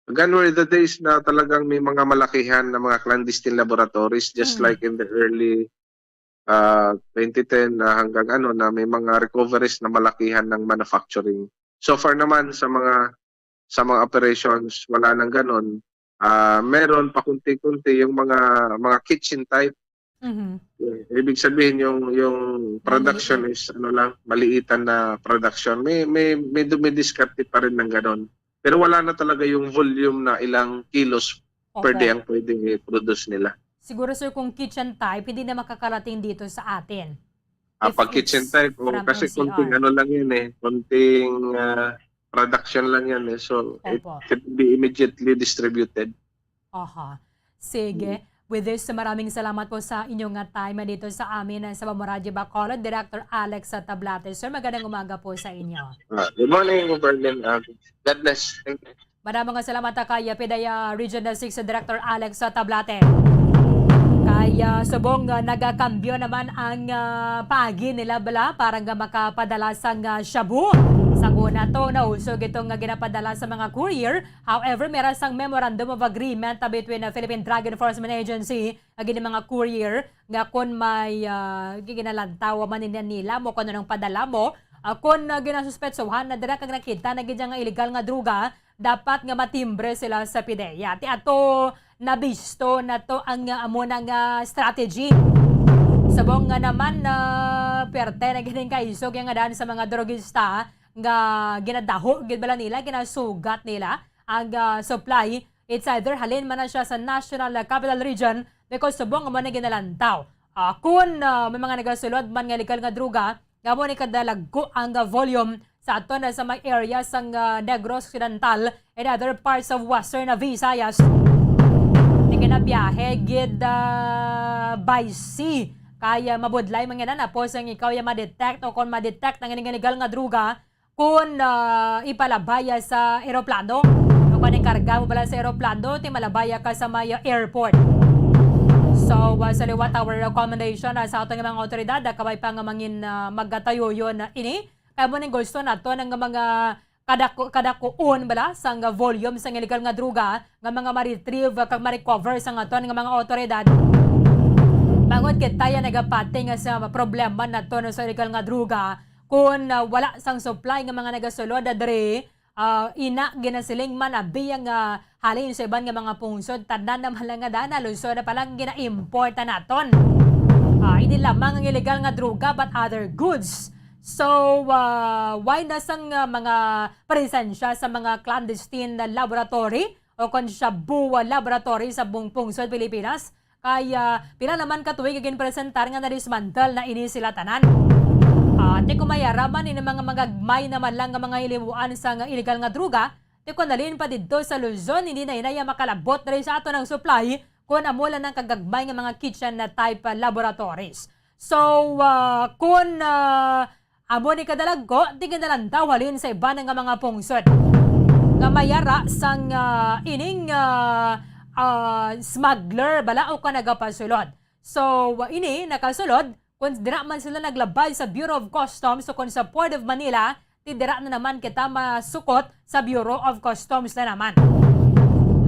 gone were the days na talagang may mga malakihan na mga clandestine laboratories just Mm. like in the early uh, twenty ten na hanggang ano na may mga recoveries na malakihan ng manufacturing. So far naman sa mga sa mga operations wala nang ganon. Ah, meron pa kunti-kunti yung mga mga kitchen type Mhm. Eh, ibig sabihin, yung, yung production Maliit. is, ano lang, maliitan na production. May, may, may dumidiskarte pa rin ng ganon. Pero wala na talaga yung volume na ilang kilos per Okay. day ang pwedeng i-produce nila. Siguro, sir, kung kitchen type, hindi na makakarating dito sa atin. Ah, If pag kitchen it's type, oh, from kasi N C R. Konting ano lang yan eh. Konting ah, production lang yan eh. So, it Opo. can be immediately distributed. Aha. Sige. With this, maraming salamat po sa inyong nga time dito sa amin, ah, sa Bambo Radyo Bacolod, Director Alex sa Tablate. Sir, magandang umaga po sa inyo. Ah, good morning, Governor. Ah, God bless. Thank you. Madamo nga salamat, ah, kay, ah, PDEA Region six Director Alex sa Tablate. Kay, ah, subong nga nagakambyo naman ang, ah, paagi nila bala para nga makapadala sang, ah, shabu. Sa una to, nausog ito nga ginapadala sa mga courier. However, may ra sang Memorandum of Agreement, ah, between the Philippine Drug Enforcement Agency ag ini mga courier nga kon may, ah, ginalantaw man nila, nila mo kung anong padala mo, ah, kon, ah, ginasuspetsohan na dira kag nakita na gid nga illegal nga droga, dapat nga matimbre sila sa PDEA. Ti ato nabisto na to ang, ah, amo na nga strategy. Subong nga naman na perte na gining kaisog nga daan sa mga drogista nga ginadaho gid bala nila, ginasugat nila ang, ah, supply. It's either halin man na siya sa National, ah, Capital Region, because subong nga mo na ginalantaw. Ah, kun, ah, may mga nagasulod man nga illegal nga droga, nga mo ni kadalagko ang, ah, volume sa ato na sa may area sang, ah, Negros Occidental and other parts of Western, ah, Visayas. Ni ginabiyahe gid, ah, by sea. Kaya mabudlay man gid na po sang ikaw ya ma-detect o kung ma-detect ang illegal nga droga, kung, ah, ipalabaya sa eroplano o kung karga mo bala sa eroplano, ti malabaya ka sa may airport. So, ah, sa liwat our recommendation, ah, sa aton nga mga otoridad, ah, kabay pa nga mangin, ah, magkatayuyon na ini. Kaya mo ning gusto nato ng mga kadako, kadakuon bala sang volume sang illegal nga droga nga mga ma-retrieve kag ma-recover sang aton nga mga otoridad. Bangod kita ya nagapati nga sa problema nato no sa illegal nga droga, kung, ah, wala sang supply nga mga nagasulod na diri, ah, ina ginasiling man abi nga halin sa iban nga mga pungsod, tanan naman lang nga dana lungsod na palang gina-import na naton. Ah, hindi lamang ang illegal nga droga but other goods. So, ah, why na sang, ah, mga presensya sa mga clandestine na laboratory o kon shabu laboratory sa buong pungsod Pilipinas? Kay, ah, pila naman ka tuig ginpresentar nga na-dismantle na ini sila tanan. Ah, ti kung mayara man ini mga magagmay naman lang nga mga hilimuan sa nga illegal nga droga, ti kung nalin pa didto sa Luzon, hindi na inaya makalabot diri sa ato ng supply kung amo lang ang kagagmay nga mga kitchen na type, ah, laboratories. So, ah, kung, ah, amo ni kadalagko, di ginalantaw halin sa iban nga mga pungsod nga mayara sang, ah, ining, ah, ah, smuggler bala o ka nagapasulod. So, ini nakasulod kung dira man sila naglabay sa Bureau of Customs o kung sa Port of Manila, ti dira na naman kita masukot sa Bureau of Customs na naman.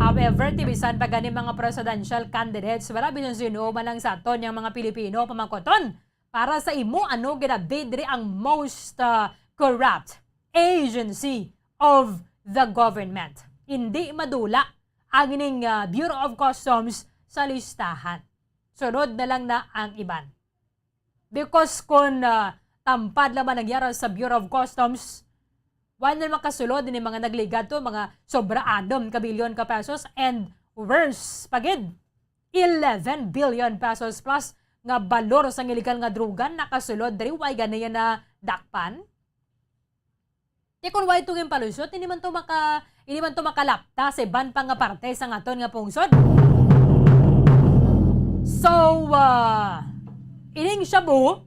However, ti bisan pa gani mga presidential candidates, wala bisan sino man lang sa aton yang mga Pilipino pamangkoton. Para sa imo, ano ginabi diri ang most, ah, corrupt agency of the government? Hindi madula ang ining, ah, Bureau of Customs sa listahan. Sunod na lang na ang iban. Because kung, ah, tampad lamang nangyara sa Bureau of Customs, wala na makasulod ni mga nagligato, mga sobra anom ka bilyon ka pesos, and worse pa gid, eleven billion pesos plus nga balor sang illegal nga droga nakasulod diri, way ganiya na dakpan. Ti kun way to ginpalusot, hindi man to maka, hindi man to makalapta sa iban pa nga parte sa aton nga pungsod. So, ah, ining shabu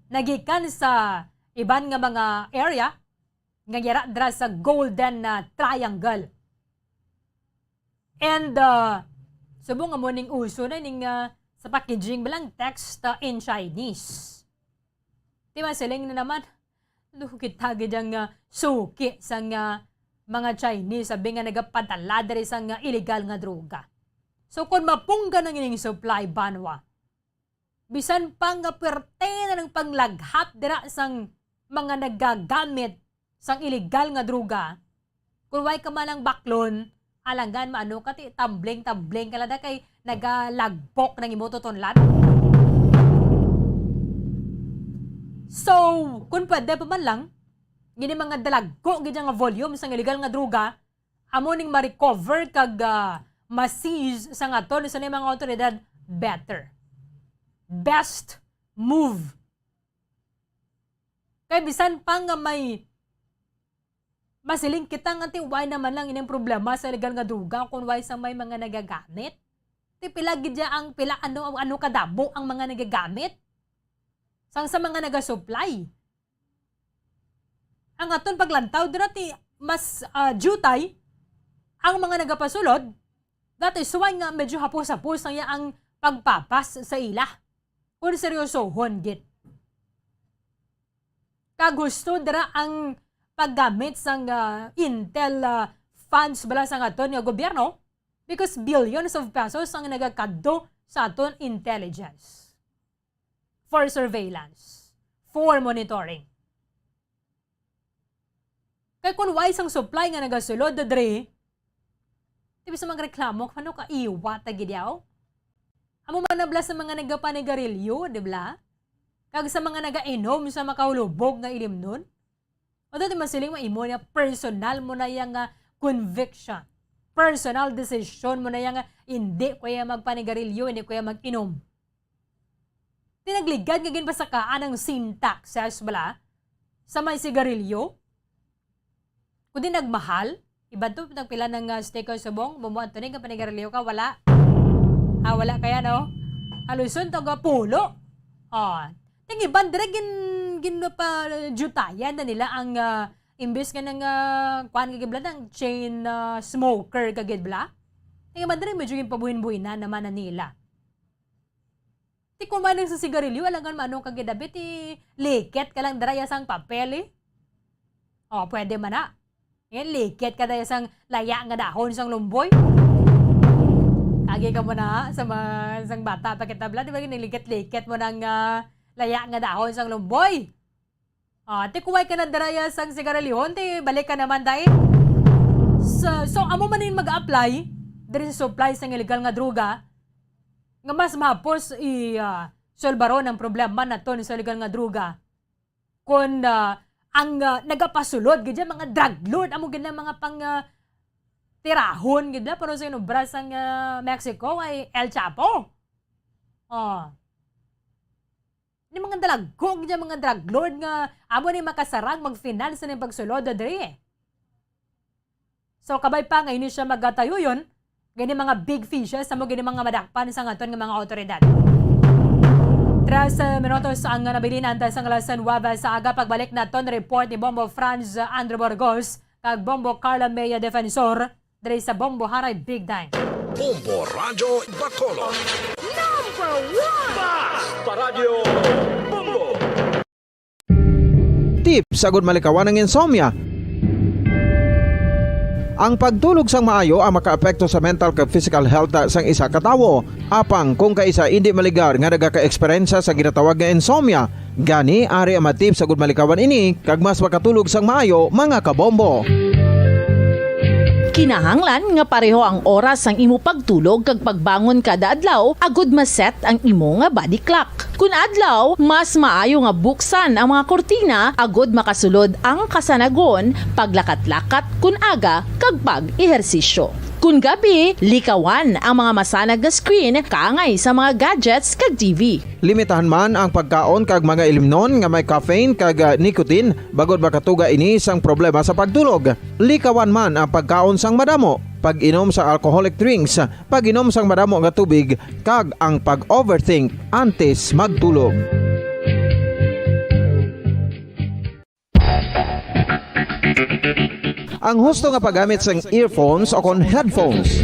nagikan sa iban nga mga area nga yara dira sa Golden, ah, Triangle. And, ah, subong nga mo ning uso na ning, ah, sa packaging ba lang text, ah, in Chinese. Di ba, siling na naman, "Ano kita gid ang, ah, suki sa nga mga Chinese, sabi nga nagapadala diri sa nga illegal nga droga." So, kung mapunggan ang ining supply, banwa, bisan pa nga pwerte na ng panglaghat dira sang mga nagagamit sang illegal nga droga, kung way ka man ang baklon, alangan maano ka, ti tambling-tambling ka lang da kay nagalagpok ng imo tutunlan. So, kung pwede pa man lang, gini mga dalagko gid nga volume sang illegal nga droga, amo ning ma-recover kag, ah, ma-seize sang aton sa mga awtoridad, better. Best move. Kay bisan pa nga may masiling kita nga ti why naman lang ining problema sa illegal nga droga kung why sa may mga nagagamit. Ti pila gid ya ang pila ano, ano kadamo ang mga nagagamit? Sang sa mga nagasupply. Ang aton paglantaw dira ti mas, ah, jutay ang mga nagapasulod. That is why nga medyo hapos-hapos ang iya ang pagpapas sa ila. Kung seryosohon gid. Kag husto dira ang paggamit sang, ah, intel, ah, funds bala sang aton nga gobyerno, because billions of pesos ang nagakadto sa aton intelligence for surveillance, for monitoring. Kay kung why sang supply nga nagasulod diri, di ba sa magreklamo, ano ka iwa ta gid yaw? Amo man na bala sa mga nagapanigarilyo, di bala? Kag sa mga nagainom sa makahulubog nga ilimnon? O dati masiling mo imo na personal mo na yang, ah, conviction. Personal decision mo na yang, ah, hindi ko ya magpanigarilyo, hindi ko ya mag-inom. Tinagligad nga ginpasakaan ang sin taxes bala sa may sigarilyo. Kundi nagmahal, iban to nagpila ng, ah, sticker subong, bumuan to ni nga panigarilyo ka, wala. Ah, wala kaya, no? Haluson to ga pulo. Oh. Ting iban dire gin, ginpajutayan na nila ang, ah, imbes nga nang, ah, kuan ka gid bala, nang chain, ah, smoker ka gid bala. Ting iban dire medyo ginpabuhin-buhinan naman na nila. Ti kuman sa sigarilyo, alangan manong kagidabit, ti likit ka lang dira ya sang papel, eh. Oh, pwede man na. Ngayon, likit ka dira sang laya nga dahon sang lumboy. Kagi ka mo na sa ma-, sang bata pa kita, bala, di ba, ginilikit-likit mo ng, ah, laya nga dahon sang lumboy? Ah, ti kuway ka na dira ya sang sigarilyohon, ti balik ka naman dai. So, so, amo man yung mag-apply diri sa supply sang illegal nga droga, nga mas mahapos i, ah, solbaron ang problema naton sa illegal nga droga. Kun, ah, ang, ah, nagapasulod gid dyan, mga drug lord, amo gid na mga pang, ah, tirahon gid na, pero sa inubra sang, ah, Mexico ay El Chapo. Oh. Ni mga dalagko gid ang mga drug lord nga amo ni makasarang mag-finance sa ning pagsulod diri. So, kabay pa nga ini siya magatayoyon, gani mga big fishes amo gini mga madakpan sa ngaton nga mga awtoridad. Tres, eh, minutos ang nabilin antes sang alas nuwebe sa aga. Pagbalik naton report ni Bombo Franz Andrew Burgos kag Bombo Carla Mea Defensor. Diri sa Bombo Haray Big Time. Bombo Radyo Bacolod. Number one! Basta Radyo Bombo! Tips agud malikawan ang insomnia. Ang pagtulog sang maayo ang makaapekto sa mental kag physical health sang isa ka tawo. Apang kung kaisa indi maligar nga nagaka-eksperyensya sa ginatawag nga insomnia, gani ari ang mga tips agud malikawan ini kag mas makatulog sang maayo, mga kabombo. Kinahanglan nga pareho ang oras sang imo pagtulog kag pagbangon kada adlaw agud ma-set ang imo nga body clock. Kun adlaw, mas maayo nga buksan ang mga kurtina agud makasulod ang kasanagon, paglakat-lakat, kun aga, kag pag-ehersisyo. Kun gabi, likawan ang mga masanag nga screen kaangay sa mga gadgets kag T V. Limitahan man ang pagkaon kag mga ilimnon nga may caffeine kag, ah, nicotine, bangod makatuga ini sang problema sa pagtulog. Likawan man ang pagkaon sang madamo, pag-inom sa alcoholic drinks, pag-inom sang madamo nga tubig, kag ang pag-overthink antes magtulog. Ang husto nga paggamit sang earphones o kon headphones.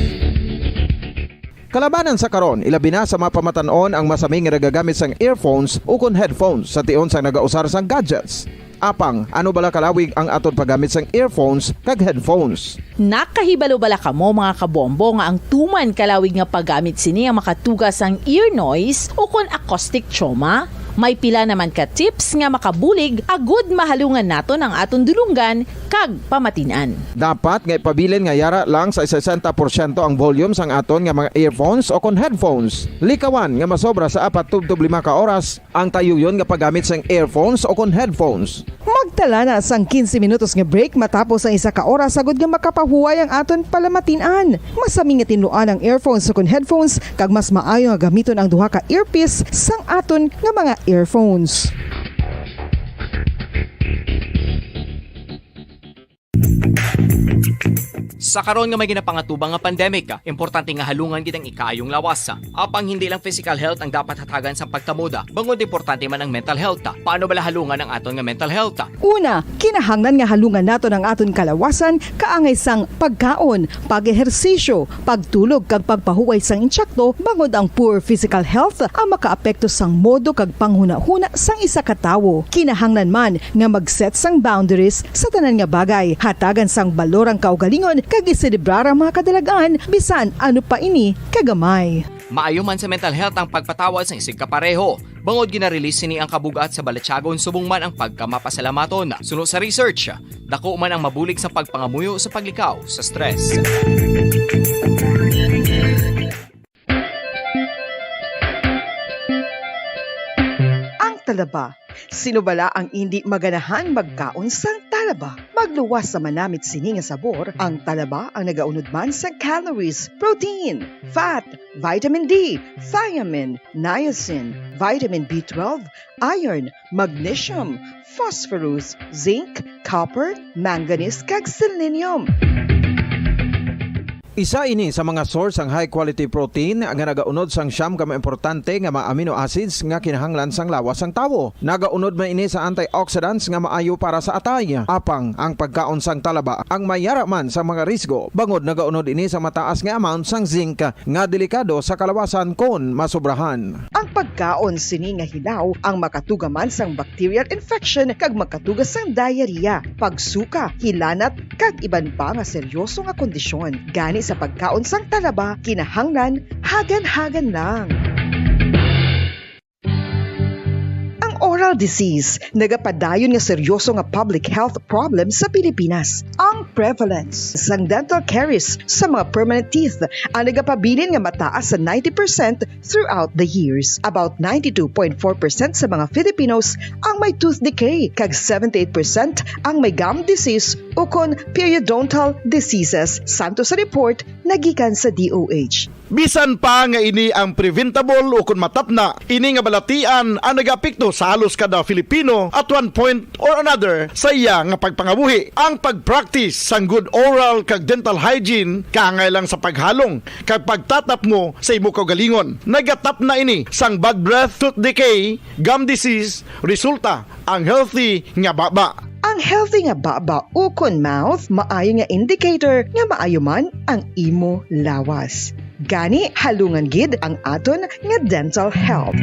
Kalabanan sa karon, ilabi na sa mga pamatan-on ang masami nga nagagamit sang earphones o kon headphones sa tion sang nagausar sang gadgets. Apang, ano bala kalawig ang aton paggamit sang earphones kag headphones? Nakahibalo bala kamo, mga kabombo, nga ang tuman kalawig nga paggamit sini ang makatuga sang ear noise o kon acoustic trauma? May pila naman ka tips nga makabulig agud mahalungan naton ang aton dulonggan kag pamatin-an. Dapat nga ipabilin nga yara lang sa sesenta porsyento ang volume sang aton nga mga earphones o kon headphones. Likawan nga masobra sa apat tubtob lima ka oras ang tayuyon nga paggamit sang earphones o kon headphones. Magtala na sang quince minutos nga break matapos ang isa ka oras, agud nga makapahuway ang aton palamatin-an. Masami nga tinluan ang earphones o kon headphones, kag mas maayo nga gamiton ang duha ka earpiece sang aton nga mga earphones. Sa karon nga may ginapangatubang nga pandemic, importante nga halungan gid ang ikaayong lawas. Apang hindi lang physical health ang dapat hatagan sang pagtamod, bangod importante man ang mental health. Paano bala halungan ang aton nga mental health? Una, kinahanglan nga halungan naton ang aton kalawasan kaangay sang pagkaon, pag-ehersisyo, pagtulog kag pagpahuway sang insakto, bangod ang poor physical health ang makaapekto sang modo kag panghunahuna sang isa ka tawo. Kinahanglan man nga mag-set sang boundaries sa tanan nga bagay, hatagan sang balor ang kaugalingon kag iselebrar ang mga kadalag-an bisan ano pa ini kagamay. Maayo man sa mental health ang pagpatawad sang isigkapareho, bangod gina-release sini ang kabug-at sa balatyagon subong man ang pagkamapasalamaton. Suno sa research, dako man ang mabulig sa pagpangamuyo sa paglikaw sa stress. Ang talaba. Sino bala ang indi maganahan magkaon sang talaba? Magluwas sa manamit sini nga sabor, ang talaba ang nagaunod man sang calories, protein, fat, vitamin D, thiamine, niacin, vitamin B twelve, iron, magnesium, phosphorus, zinc, copper, manganese, kag selenium. Isa ini sa mga source sang high quality protein nga nagaunod sang siyam ka mga importante nga mga amino acids nga kinahanglan sang lawas sang tawo. Nagaunod man ini sa antioxidants nga maayo para sa atay. Apang ang pagkaon sang talaba ang may yara man sa mga risgo, bangod nagaunod ini sa mataas nga amount sang zinc nga delikado sa kalawasan kon masobrahan. Ang pagkaon sini nga hilaw ang makatuga man sang bacterial infection kag makatuga sang diarrhea, pagsuka, hilanat, kag iban pa nga seryoso nga kondisyon. Gani sa pagkaon sang talaba, kinahanglan hagan-hagan lang. Ang oral disease nagapadayon nga seryoso nga public health problem sa Pilipinas. Ang prevalence sang dental caries sa mga permanent teeth ang nagapabilin nga mataas sa ninety percent throughout the years. About ninety-two point four percent sa mga Filipinos ang may tooth decay, kag seventy-eight percent ang may gum disease ukon periodontal diseases, santo sa report nga gikan sa D O H. Bisan pa nga ini ang preventable ukon matapna, ini nga balatian ang nagaapekto sa halos kada Filipino at one point or another sa iya nga pagpangabuhi. Ang pag-practice sang good oral kag dental hygiene kaangay lang sa paghalong kag pagtatapmo sa imo kaugalingon. Nagatapna ini sang bad breath, tooth decay, gum disease, resulta ang healthy nga baba. Ang healthy nga baba ukon mouth maayo nga indicator nga maayo man ang imo lawas. Gani, halungan gid ang aton nga dental health.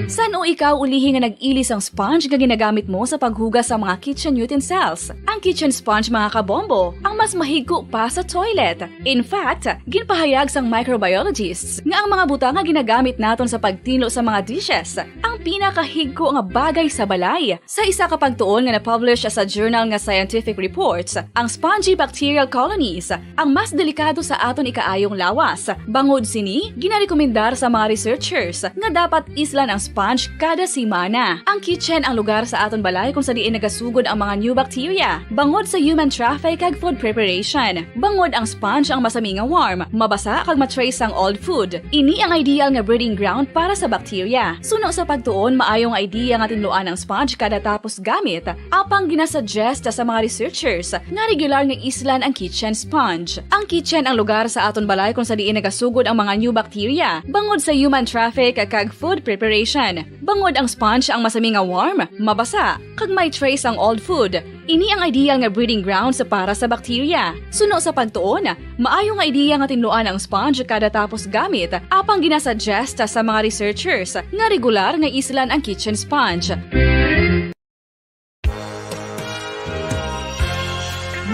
San-o ikaw ulihi nga nag-ili sang sponge nga ginagamit mo sa paghugas sa mga kitchen utensils? Ang kitchen sponge, mga kabombo, ang mas mahigko pa sa toilet. In fact, ginpahayag sang microbiologists nga ang mga butang nga ginagamit naton sa pagtinlo sa mga dishes ang pinakahigko nga bagay sa balay. Sa isa ka pagtuon nga na-publish sa journal nga Scientific Reports, ang spongy bacterial colonies ang mas delikado sa aton ikaayong lawas. Bangod sini, ginarekomendar sa mga researchers nga dapat islan ang sponge kada semana. Ang kitchen ang lugar sa aton balay kung sa diin nagasugod ang mga new bacteria. Bangod sa human traffic kag food preparation, bangod ang sponge ang masami nga warm, mabasa kag ma-trace ang old food. Ini ang ideal nga breeding ground para sa bacteria. Suno sa pagtuon, maayo nga idea nga tinluan ang sponge kada tapos gamit. Apang ginasuggest sa mga researchers nga regular nga islan ang kitchen sponge. Ang kitchen ang lugar sa aton balay kung sa diin nagasugod ang mga new bacteria, bangod sa human traffic kag food preparation. Bangod ang sponge ang masami nga warm, mabasa, kag may trace ang old food. Ini ang ideal nga breeding grounds para sa bacteria. Suno sa pagtuon, maayo nga idea nga tinluan ang sponge kada tapos gamit, apang ginasuggest sa mga researchers nga regular nga islan ang kitchen sponge.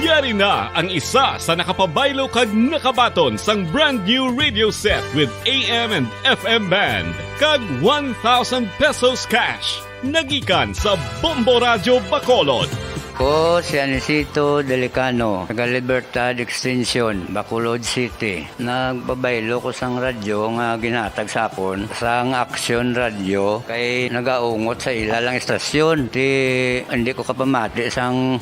Yari na ang isa sa nakapabaylo kag nakabaton sang brand new radio set with A M and F M band kag one thousand pesos cash. Nagikan sa Bombo Radyo Bacolod. Ko si Anisito Delicano, taga Libertad Extension, Bacolod City. Nagpabaylo ko sang radyo nga ginhatag sa akon sang Action Radio kay nagaungot sa ila lang istasyon. Ti, hindi ko kapamati sang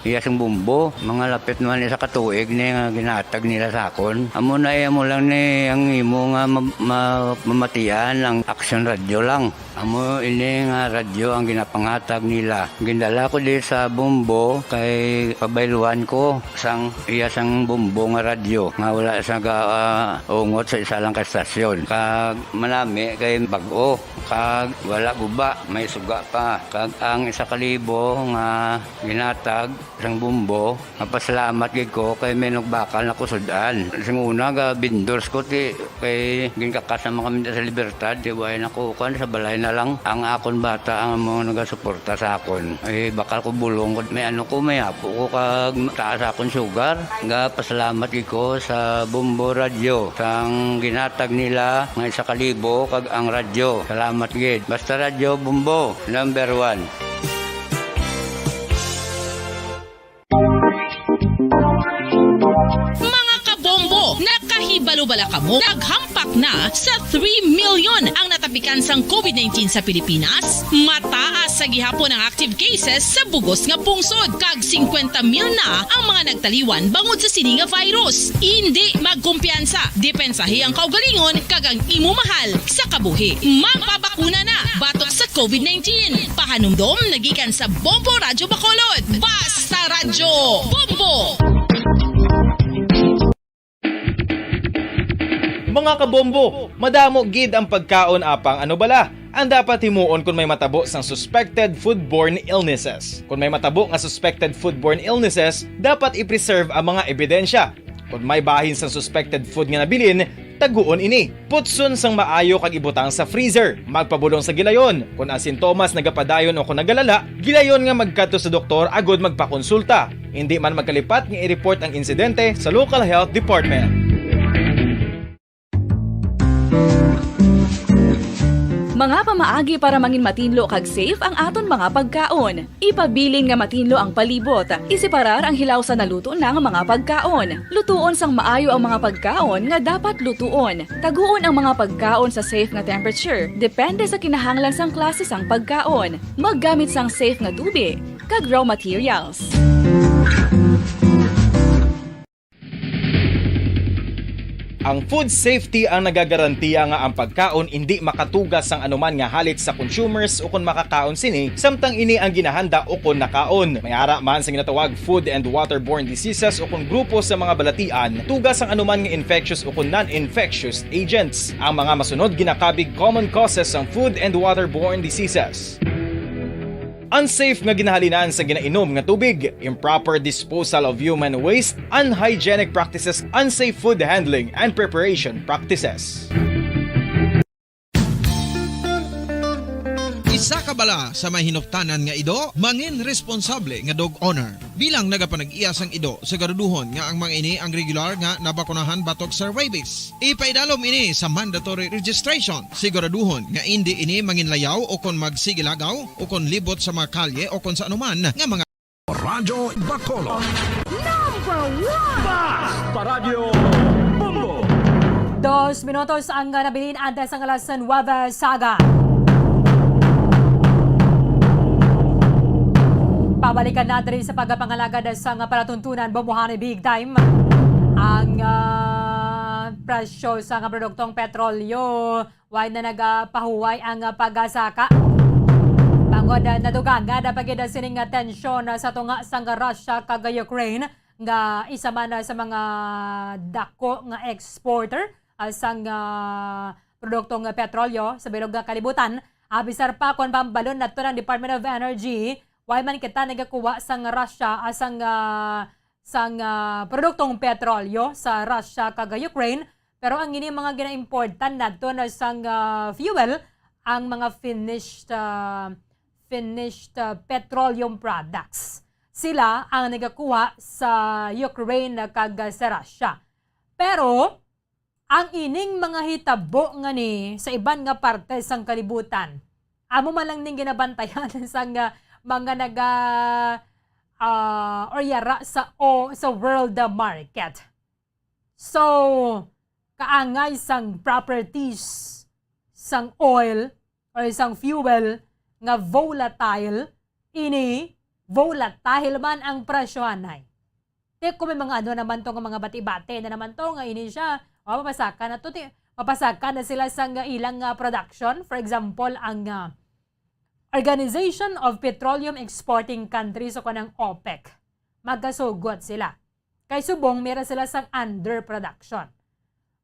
iya sang Bombo. Mga lapit naman isa ka tuig ni nga ginhatag nila sa akon. Amo na, eh, amo lang ni ang imo nga ma-, ma-, mamatian ang Action Radio lang. Amo ini nga radyo ang ginapanghatag nila. Gindala ko di sa Bombo kay pabayluan ko sang iya sang Bombo nga radyo nga wala sa ga-, ah, ungot sa isa lang ka stasyon. Kag manami kay bag-o, kag wala guba, may suga pa. Kag ang isa ka libo nga ginhatag sang Bombo, mapasalamat gid ko kay may nagbakal na ko sud-an. Sing una, ga-vendors ko, ti, kay ginkakas naman kami sa Libertad, ti, way na ko, kuwan, sa balay na lang. Ang akon bata ang mga nagasuporta sa akon. Ay, bakal ko bulong ko, may ano ko, may apo ko, kag taas akon sugar. Ga-pasalamat gid ko sa Bombo Radyo, sang ginhatag nila nga isa ka libo, kag ang radyo. Salamat gid. Basta Radyo Bombo, number one. Mga kabombo, nakahibalo bala kamo? Naghampak na sa three million ang natapikan sang covid nineteen sa Pilipinas. Mataas sa gihapon ang active cases sa bugos nga pungsod, kag singkwenta mil na ang mga nagtaliwan bangod sa sini nga virus. Indi magkumpiyansa, depensahi ang kaugalingon kag ang imo mahal sa kabuhi. Magpabakuna na batok sa covid nineteen. Pahanumdom nagikan sa Bombo Radyo Bacolod. Basta Radyo Bombo! Mga kabombo, madamo gid ang pagkaon, apang ano bala ang dapat himuon kon may matabo sang suspected foodborne illnesses? Kon may matabo nga suspected foodborne illnesses, dapat i-preserve ang mga ebidensya. Kon may bahin sang suspected food nga nabilin, taguon ini. Putson sang maayo kag ibutang sa freezer. Magpabulong sa gilayon. Kon ang sintomas nagapadayon o kon nagalala, gilayon nga magkadto sa doktor agud magpakonsulta. Indi man magkalipat nga i-report ang insidente sa local health department. Mga pamaagi para mangin matinlo kag safe ang aton mga pagkaon. Ipabilin nga matinlo ang palibot. Iseparar ang hilaw sa naluto na nga mga pagkaon. Lutuon sang maayo ang mga pagkaon nga dapat lutuon. Taguon ang mga pagkaon sa safe nga temperature, depende sa kinahanglan sang klase sang pagkaon. Maggamit sang safe nga tubig kag raw materials. Ang food safety ang nagagarantiya nga ang pagkaon indi makatugas sang anuman nga halit sa consumers ukon makakaon sini, samtang ini ang ginahanda ukon nakaon. May ara man sa ginatawag food and waterborne diseases ukon grupo sa mga balatian, tugas sang anuman nga infectious ukon non-infectious agents. Ang mga masunod ginakabig common causes sang food and waterborne diseases. Unsafe nga ginahalinan sa ginainom nga tubig, improper disposal of human waste, unhygienic practices, unsafe food handling and preparation practices. Isa ka bala sa may hinuptanan nga ido, mangin responsable nga dog owner. Bilang nagapanag-iya sang ido, siguraduhon nga ang mga ini ang regular nga nabakunahan batok sa rabies. Ipaidalom ini sa mandatory registration. Siguraduhon nga indi ini manginlayaw o kon magsigilagaw o kon libot sa mga kalye o kon sa anuman nga mga Radyo Bacolod. Number one! Basta Radyo Bombo! Dos minutos ang, ah, nabilin antes ang alas nuwebe sa aga. Pabalikan na diri sa pagpangalagad sa nga palatuntunan, Bombohani Big Time. Ang, ah, presyo sa nga produktong petrolyo, way na nagapahuway ang, ah, pagsaka. Bangod, ah, nadugangan na pa gid sining, ah, tensyon, ah, sa tunga sang Russia kag Ukraine, nga isa man, ah, sa mga dako nga exporter, ah, sang, ah, produktong petrolyo sa bilog nga kalibutan. Abisar pa kon pambalon nato ng Department of Energy, way man kita nagakuha sang Russia, ah, sang, ah, sang, ah, produktong petrolyo sa Russia kag Ukraine, pero ang ini mga ginaimportan nato na sang, ah, fuel, ang mga finished, ah, finished, ah, petroleum products. sila ang nagakuha sa Ukraine kag sa Russia. Pero ang ining mga hitabo nga ni sa iban nga parte sang kalibutan, amo man lang ning ginabantayan sang, ah, mga naga, ah, or yara sa, o, sa world market. So, kaangay sang properties sang oil or sang fuel nga volatile, ini volatile man ang presyo, anay. Ti, kung may mga ano naman to, nga mga bati-bati na naman to, nga ini siya, o, mapasaka na to, ti, mapasaka na sila sa nga ilang, ah, production. For example, ang, ah, Organization of Petroleum Exporting Countries o kanang OPEC. Magkasugot sila. Kay subong, mira sila sang underproduction.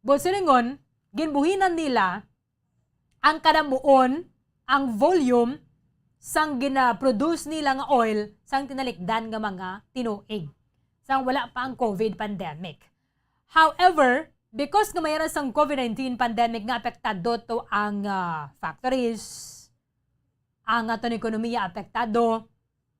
But silingon, ginbuhinan nila ang kanamuon, ang volume sang gina-produce nila nga oil sang tinalikdan nga mga tinuig, sang wala pa ang COVID pandemic. However, because nga may ra sang COVID nineteen pandemic nga apektado to ang, ah, factories, ang aton ekonomiya apektado,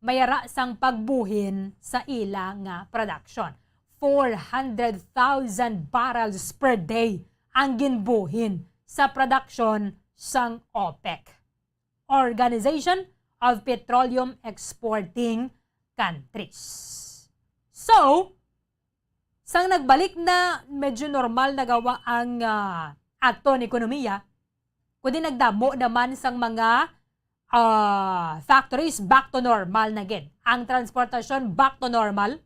may ra sang pagbuhin sa ila nga production. Four hundred thousand barrels per day ang ginbuhin sa production sang OPEC, Organization of Petroleum Exporting Countries. So, sang nagbalik na, medyo normal na gawa ang, ah, aton ekonomiya, kundi nagdamo naman sang mga, ah, factories, back to normal na gid. Ang transportasyon, back to normal.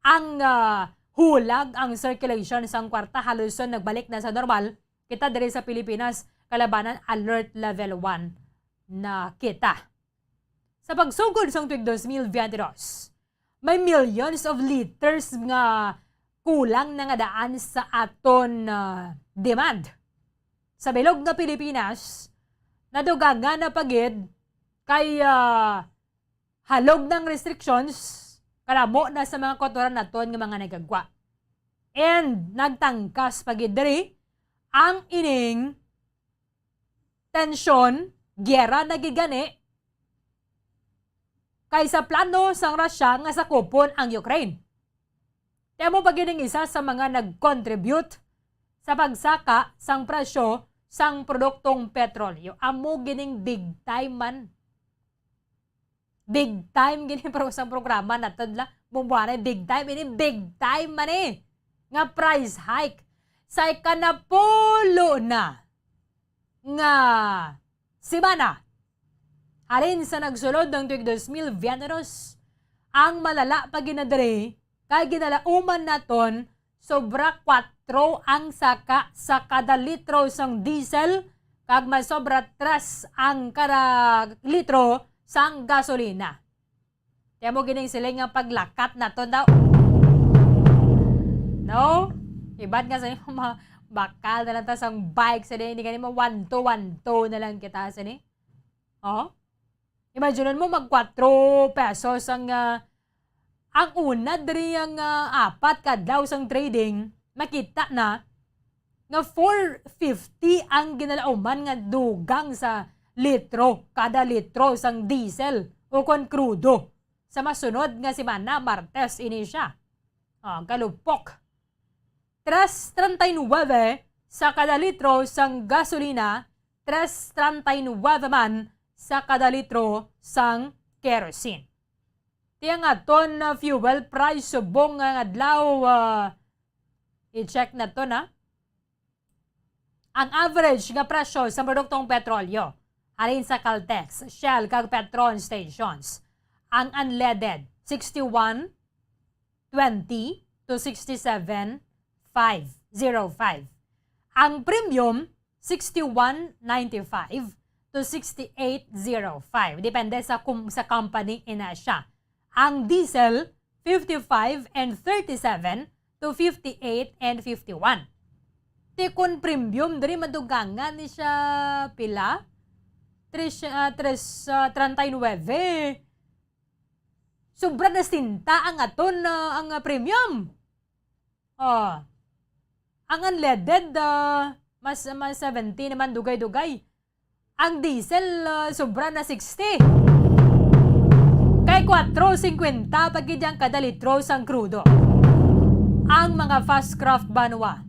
Ang, ah, hulag, ang circulation sang kwarta, halos nagbalik na sa normal. Kita diri sa Pilipinas, kalabanan, alert level one na kita. Sa pagsugod sang tuig dos mil veinte dos, may millions of liters nga kulang na nga daan sa aton, ah, demand. Sa bilog nga Pilipinas, nadugangan na pa gid kay, ah, halog ng restrictions, kadamo na sa mga kautoran naton nga mga nagagwa. And nagtangkas pa gid diri ang ining tensyon, giyera na gid gani, kay sa plano sang Russia nga sakupon ang Ukraine. Ti amo pa gid ang isa sa mga nag-contribute sa pagsaka sang presyo sang produktong petrolyo. Amo gining big time man. Big time gini, pero sang programa naton la, bumbuanay, big time ini, big time man eh, nga price hike sa ikanapulo na nga semana halin sa nagsulod ang tuig dos mil veinte dos. Ang malala pa gid na diri kay ginalauman naton sobra kwatro ang saka sa kada litro sang diesel, kag masobra tres ang kada litro sang gasolina. Kaya mo gining siling nga paglakat naton daw. No? Iban nga sa mga bakal na lang ta sang bike sa din, hindi gani mo one two, one two na lang kita sa ni. Oh? Imagine mo, mag kwatro pesos ang, ah, ang una diri ang, ah, apat ka adlaw sang trading, makita na nga four fifty ang ginalauman nga dugang sa litro, kada litro sang diesel o kon krudo. Sa masunod nga semana, Martes ini siya. Ah, galupok. Tres treinta y nueve sa kada litro sang gasolina, tres treinta y nueve man sa kada litro sang kerosene. Ti ang aton, ah, fuel price subong nga adlaw, ah, i-check naton, ah. Ang average nga presyo sa produktong petrolyo halin sa Caltex, Shell, kag Petron stations. Ang unleaded, sixty-one twenty to sixty-seven five zero five. Ang premium, sixty-one ninety-five to sixty-eight zero five. Depende sa kum-, sa company ina siya. Ang diesel, fifty-five and thirty-seven to fifty-eight and fifty-one. Ti kon premium, diri madugangan ni siya pila? Tres, ah, tres, ah, treinta y nueve. Sobra na sinta ang aton, ah, ang, ah, premium. Oh. Ang unleaded, ah, mas, mas seventy naman, dugay-dugay. Ang diesel, ah, sobra na sixty. Kay Kwatro singkwenta pa gid ang kada litro sang krudo. Ang mga fast craft banwa,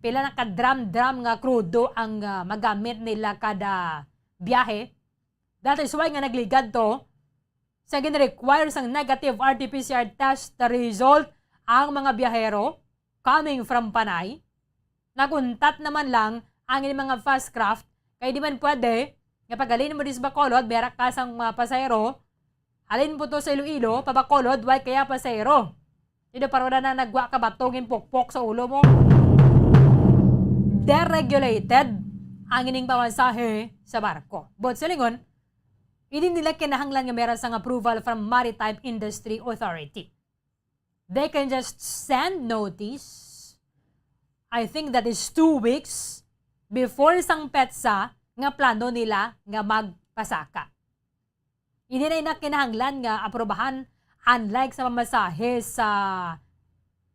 pila na ka drum-drum nga krudo ang, ah, magamit nila kada biyahe. That is why nga nagligad to sa gin-require sang negative R T P C R test result ang mga biyahero coming from Panay. Naguntat naman lang ang ining mga fast craft, kay di man pwede nga paghalin mo dis Bacolod, may ara ka sang mga pasahero, halin mo to sa Iloilo, pa Bacolod, way kaya pasahero. Di daw para wala na nagwa ka bato, ginpukpok sa ulo mo. Deregulated ang ining pamasahe sa barko. But silingon, hindi nila kinahanglan nga meron sang approval from Maritime Industry Authority. They can just send notice, I think that is two weeks before sang petsa nga plano nila nga magpasaka. Hindi na ina kinahanglan nga aprobahan, unlike sa pamasahe sa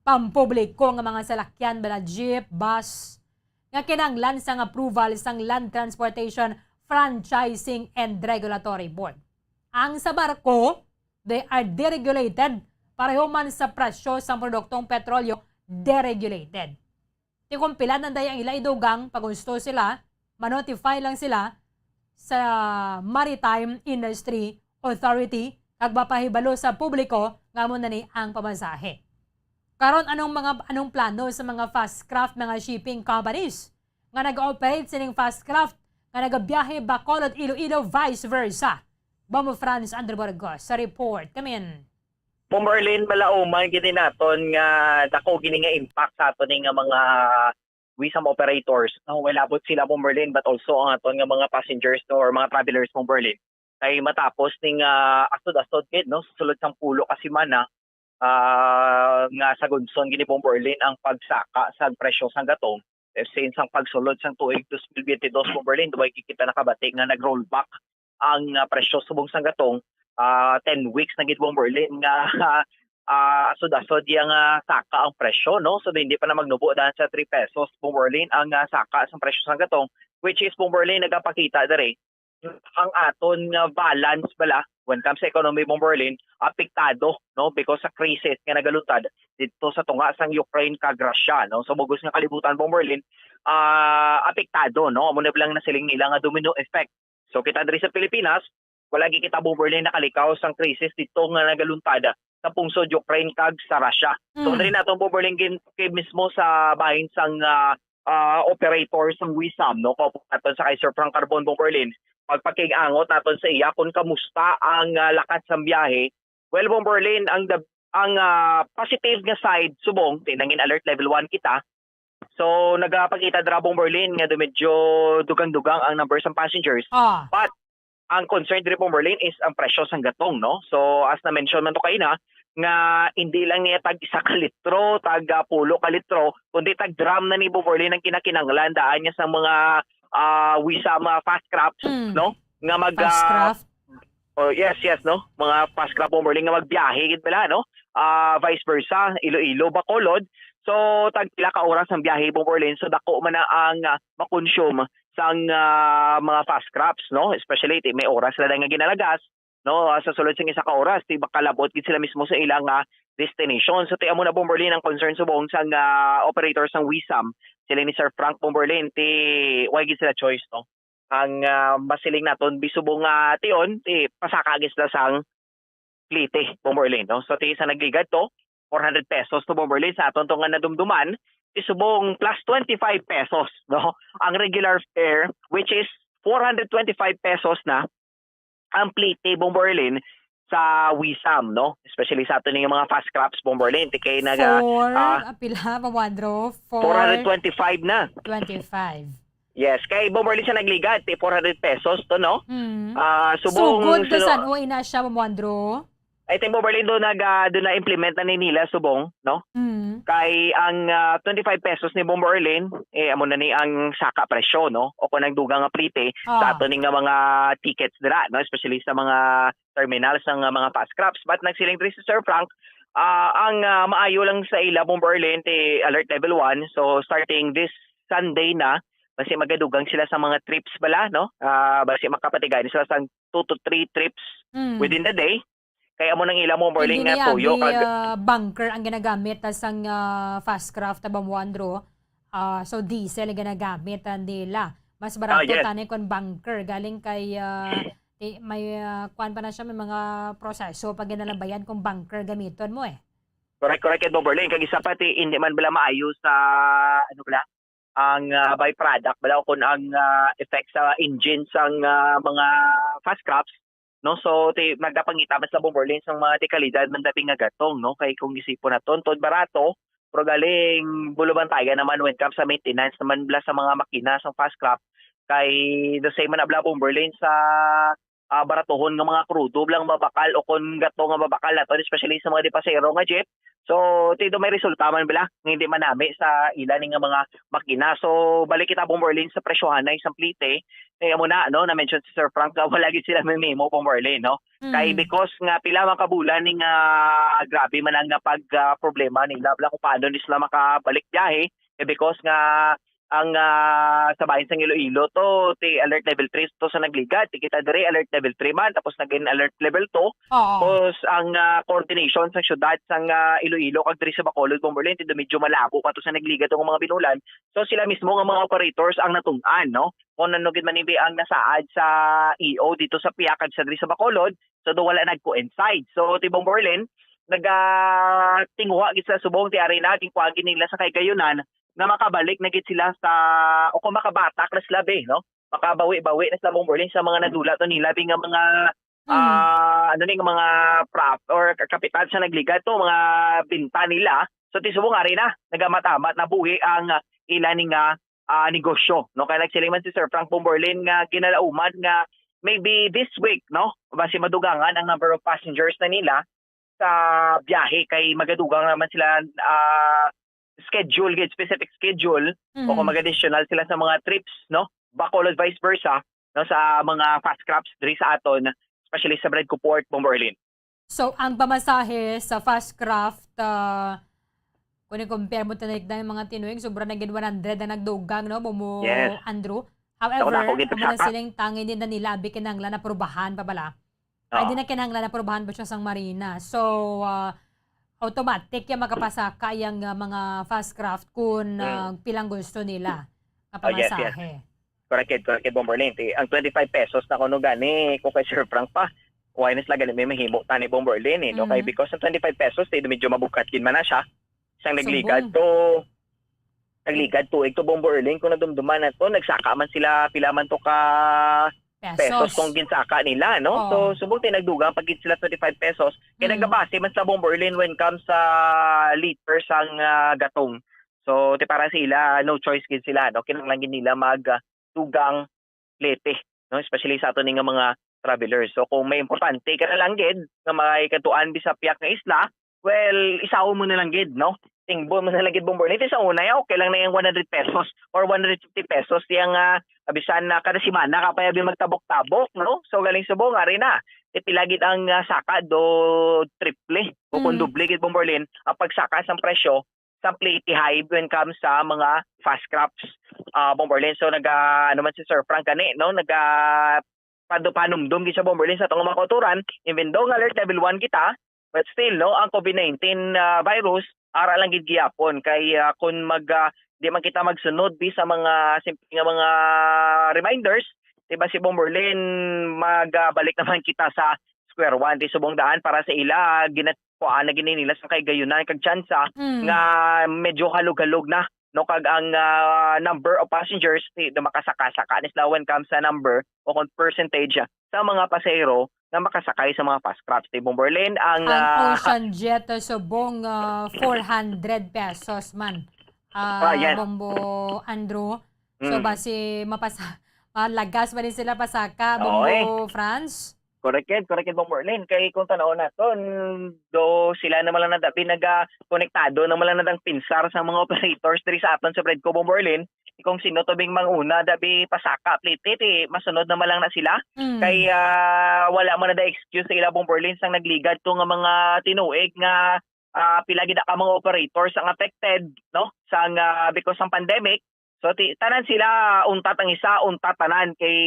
pampubliko nga mga salakyan, bala jeep, bus, nga kinahanglan sang approval sang Land Transportation Franchising and Regulatory Board. Ang sa barko, they are deregulated, pareho man sa presyo sang produktong petrolyo, deregulated. Ti kung pila na day ang ila idugang, pag gusto sila, ma-notify lang sila sa Maritime Industry Authority kag mapahibalo sa publiko nga amo na ni ang pamasahe. Karon, anong mga, anong plano sa mga fast craft, mga shipping companies nga nag-ooperate sining fast craft nga nagabiyahe Bacolod, Iloilo, vice versa? Bombo Franz Andre Burgos sa report. Come in. Bomberlin, malauman gini naton nga dako gini nga impact sa aton nga mga wisam operators, no? Well, abot sila, Bomberlin, but also ang aton nga mga passengers, no, or mga travelers, Bomberlin. Kay matapos ning, ah, asod-asod gid, no, sulod sang pulo ka semana, ah, nga sagunson gini, Bomberlin, ang pagsaka sa presyo sang gatong. Eh, since ang pagsulod sang tuig dos mil biyente dos, Bomberlin, duway gid kita nakabati nga nag-rollback ang, ah, presyo subong sang gatong, ah, ten weeks na gid, Bomberlin, nga, ah, asod-asod yang, ah, saka ang presyo, no? So, hindi pa na magnubo daan sa three pesos, Bomberlin, ang, ah, saka sang presyo sang gatong, which is, Bomberlin, nagapakita diri ang aton nga balance bala when comes sa economy, Bomberlin, apektado, no, because sa crisis nga nagaluntad dito sa tunga sang Ukraine kag Russia, no? So, bugos nga kalibutan, Bomberlin, ah, apektado, no? Amo na lang nasiling nila nga domino effect. So, kita diri sa Pilipinas, wala gid kita, Bomberlin, nakalikaw sang krisis dito nga nagaluntad sa pungsod Ukraine kag sa Russia. So, Mm. diri naton, Bomberlin, gin-, kay mismo sa bahin sang, ah, ah, operator sang Wisam, no? Kaupo naton sa kay Sir Frank Carbon, Bomberlin, pagpakig-angot naton sa iya kung kamusta ang, ah, lakat sang biyahe. Well, Bomberlin, ang the, ang, ah, positive nga side subong, ti nangin alert level one kita. So, nagapakita dira, Bomberlin, nga medyo dugang-dugang ang number sang passengers. Ah. But ang concern diri, Bomberlin, is ang presyo sang gatong, no? So, as na-mention man to kaina, nga hindi lang niya tag isa ka litro, tag, ah, pulo ka litro, kundi tag drum na ni, Bomberlin, ang kinakinahanglan daan niya sa mga, ah, Wisam fast crafts, Mm. no? Nga mag, Fast ah, craft. Oh, yes, yes, no? Mga fast craft, Bomberlin, nga magbiyahe gid bala, no? Ah, vice versa, Iloilo, Bacolod. So, tag pila ka oras ang biyahe, Bomberlin. So, dako man na ang, ah, makonsume sang, ah, mga fast crafts, no? Especially, ti, may oras sila nga ginalagas, no? Ah, sa sulod sang isa ka oras, ti, makalabot gid sila mismo sa ilang, ah, destination. So, ti, amo na, Bomberlin, ang concern subong sang, ah, operator sang Wisam. Sila ni Sir Frank, Bomberlin, ti, way gid sila choice, no? Ang, ah, masiling naton, bisubong nga tion, ti, pasaka gid sila sang plete, Bomberlin, no? So, ti, sa nagligad to, four hundred pesos to, Bomberlin, sa aton to nga nadumduman, ti subong plus twenty-five pesos, no? Ang regular fare, which is four hundred twenty-five pesos na ang plete, Bomberlin, sa Wisam, no? Especially sa aton nga mga fast crafts, Bomberlin, ti kay naga, Four, ah, ah, pila, Bombo Andrew? Four, four hundred twenty-five na. Twenty-five. Yes, kay Bomberlin sa nagligad, ti four hundred pesos to, no? Mm. Ah, subong Sugod na suno-, san o ina siya, Bombo Andrew? I think, Bomberlin, do nag, ah, do na-implement na ni nila subong, no? Mm. Kay ang, ah, twenty-five pesos ni, Bomberlin, eh, amo na ni ang saka presyo, no? O kung ang dugang nga plete, Ah. sa aton nga mga tickets dira, no? Especially sa mga terminals ng, ah, mga fast crafts. But nagsiling diri si Sir Frank, ah, ang, ah, maayo lang sa ila, Bomberlin, ti alert level one. So, starting this Sunday na, basi magadugang sila sa mga trips bala, no? Ah, basi makapatigay na sila sa two to three trips Mm. within the day. Kay amo nang ila, Bomberlin, nga toyo kag ah, bunker ang ginagamit ah, sang ah, fast craft, ah, Bombo Andrew. Ah, so, diesel ang ginagamit ah, nila. Mas barato yes. Tani kung bunker galing kay ah, ti- may ah, kuan pa na siya, may mga proseso pag ginalabayan kung bunker gamiton mo eh. Correct, correct, Bomberlin. Kag isa pa, ti, hindi man bala maayo sa, ano bala, ang ah, byproduct bala o kung ang ah, effect sa engine sang ah, mga fast craft, no? So, ti, nagapangita man sa Bomberlin sang mga ti kalidad man dabi nga gatong, no? Kay kung isipon naton, tod barato, pero galing bulubantayan naman when comes sa maintenance naman bala sa mga makina sang fast craft. Kay the same man na bala Bomberlin sa ah, baratuhon nga mga krudo lang mabakal o kon gato nga mabakal naton, especially sa mga dipasero nga jeep. So, ti do may resulta man bala nga hindi manami sa ila ni nga mga makina. So, balik kita, Bomberlin, sa presyohanay sang plite. Kay amo na, no, na-mention si Sir Frank nga wala gid sila may memo, Bomberlin, no? Kay Mm. because nga pila man ka bulan ni nga grabe man ang nga pag ah, problema nila, wala kung paano ni sila makabalik biyahe. Eh, because nga ang ah, sa bahin sang Iloilo to, ti alert level three to sa nagligad. Ti kita diri alert level three man, tapos naging alert level two. Oo. Tapos ang ah, coordination sa syudad sang ah, Iloilo kag diri sa Bacolod, Bomberlin, ti medyo malabo pa to sa nagligad tong mga binulan. So sila mismo nga mga operators ang natun-an, no? Kung ano gid man hindi ang nasaad sa E O dito sa Piak kag sa diri sa Bacolod, so do wala nag-coincide. So ti Bomberlin, nagatinguha gid sa subong ti arena, ginkuha gid nila sa kahigayonan nga makabalik na gid sila sa, o kung makabatak na sila, be, no? Makabawi-bawi na sila, Bomberlin, sa mga nadula to nila, be, nga mga, Mm. ah, ano ni, nga mga prop or ka- kapital sa nagligad to, mga binta nila. So, ti subong ari na, nagamat-amat na buhi ang ah, ila ni nga ah, negosyo, no? Kaya nagsiling man si Sir Frank Bomberlin nga ginalauman nga maybe this week, no? Basi madugangan ang number of passengers na nila sa biyahe kay magadugang naman sila ah, schedule gid, specific schedule, o kung Mm. mag-additional sila sa mga trips, no? Bacolod, vice versa, no, sa mga fast craps diri sa aton, especially sa Bredco Port, Bombo Erlin. So, ang pamasahe sa fast craft, ah, kung i-compare mo tanig na yung mga tinuig, sobra na gid one hundred ang nagdugang, no, Bombo Yes. Andrew. Ako na However, ako gid amo na pagsaka. Siling tangin din na nila, abi kinahanglan na prubahan pa bala. Ay, di Oo. Na kinahanglan na prubahan pa siya sang marina. So, ah, automatic yung makapasaka yung ah, mga fast craft kung Mm. ah, pilang gusto nila nga Oh, yes, yes. Pamasahe. Correct, correct, Bomberlin. Ti, ang twenty-five pesos na kuno gani, kung kay Sir Frank pa, why na sila gani may mahimo tani, Bomberlin, eh, no? Kay Mm. Because ang twenty-five pesos, ti, medyo mabukat gid man na siya. Sang nagligad Subong. To, nagligad to, ito, Bomberlin, kung nadumduman na to, nagsaka man sila, pila man to ka pesos Pesos. Kung ginsaka nila, no? Oo. So, subong ti nagdugang pa gid sila twenty-five pesos. Kay Mm. Nagabase man sa Bomberlin when comes sa liter sang ah, gatong. So, ti para sa ila, no choice gid sila, no? Kinahanglan gid nila mag ah, dugang plete, no? Especially sa ato ni nga mga travelers. So, kung may importante ka na lang gid nga may katuan bi sa piyak nga isla, well, isaon mo na lang gid, no? Tingbon mo na lang gid, Bombo Erlin. Sa una, ya, okay lang na yung one hundred pesos or one hundred fifty pesos yung ah, abisan na kada semana ka pa yabi magtabok-tabok, no? So, galing subong, ari na. Ti pila gid ang ah, saka do triple o kung Mm. Doble gid, Bombo Erlin, ang pagsaka sang presyo sa plete hive when comes sa mga fast crafts, ah, Bombo Erlin. So, naga, ano man si Sir Frank gani, no? Naga, pado-, panumdom gid siya, Bombo Erlin, sa atong mga kauturan, even though nga alert level one kita, but still, no, ang COVID nineteen ah, virus, ara lang gid gihapon. Kay ah, kung mag, ah, di man kita magsunod bi sa mga simple nga mga reminders, di ba si Bombo Erlin, magbalik naman kita sa square one. Di subong daan para sa ila, gina-, kuhaan na gini nila sa kay gayunan kag tsansa Mm. nga medyo halog-halog na, no, kag ang ah, number of passengers, ti, do makasaka-saka ni sila when comes sa number o kung percentage ah, sa mga pasahero nga makasakay sa mga fast craft. Ti, Bombo Erlin, ang Ang ah, Ocean Jet ah, subong ah, four hundred pesos man. Ah, Ah, yes. Bombo Andrew. So, Mm. Basi mapasa malagas pa din sila pasaka, Oo, eh. Bombo Franz? Correct, correct, Bombo Erlin. Kay kung tanaw naton, do sila naman lang na dabi naga-, konektado naman lang na dang pinsar sa mga operators diri sa aton sa Bredco, Bombo Erlin. Kung sino to bing manguna dabi pasaka plete, ti masunod naman lang na sila. Mm. Kay ah, wala man na da excuse sa ila, Bombo Erlin, sang nagligad to nga mga tinuig nga ah, pila gid ka mga operators ang affected, no? Sang ah, because sang pandemic. So ti, tanan sila, untat ang isa, untat tanan kay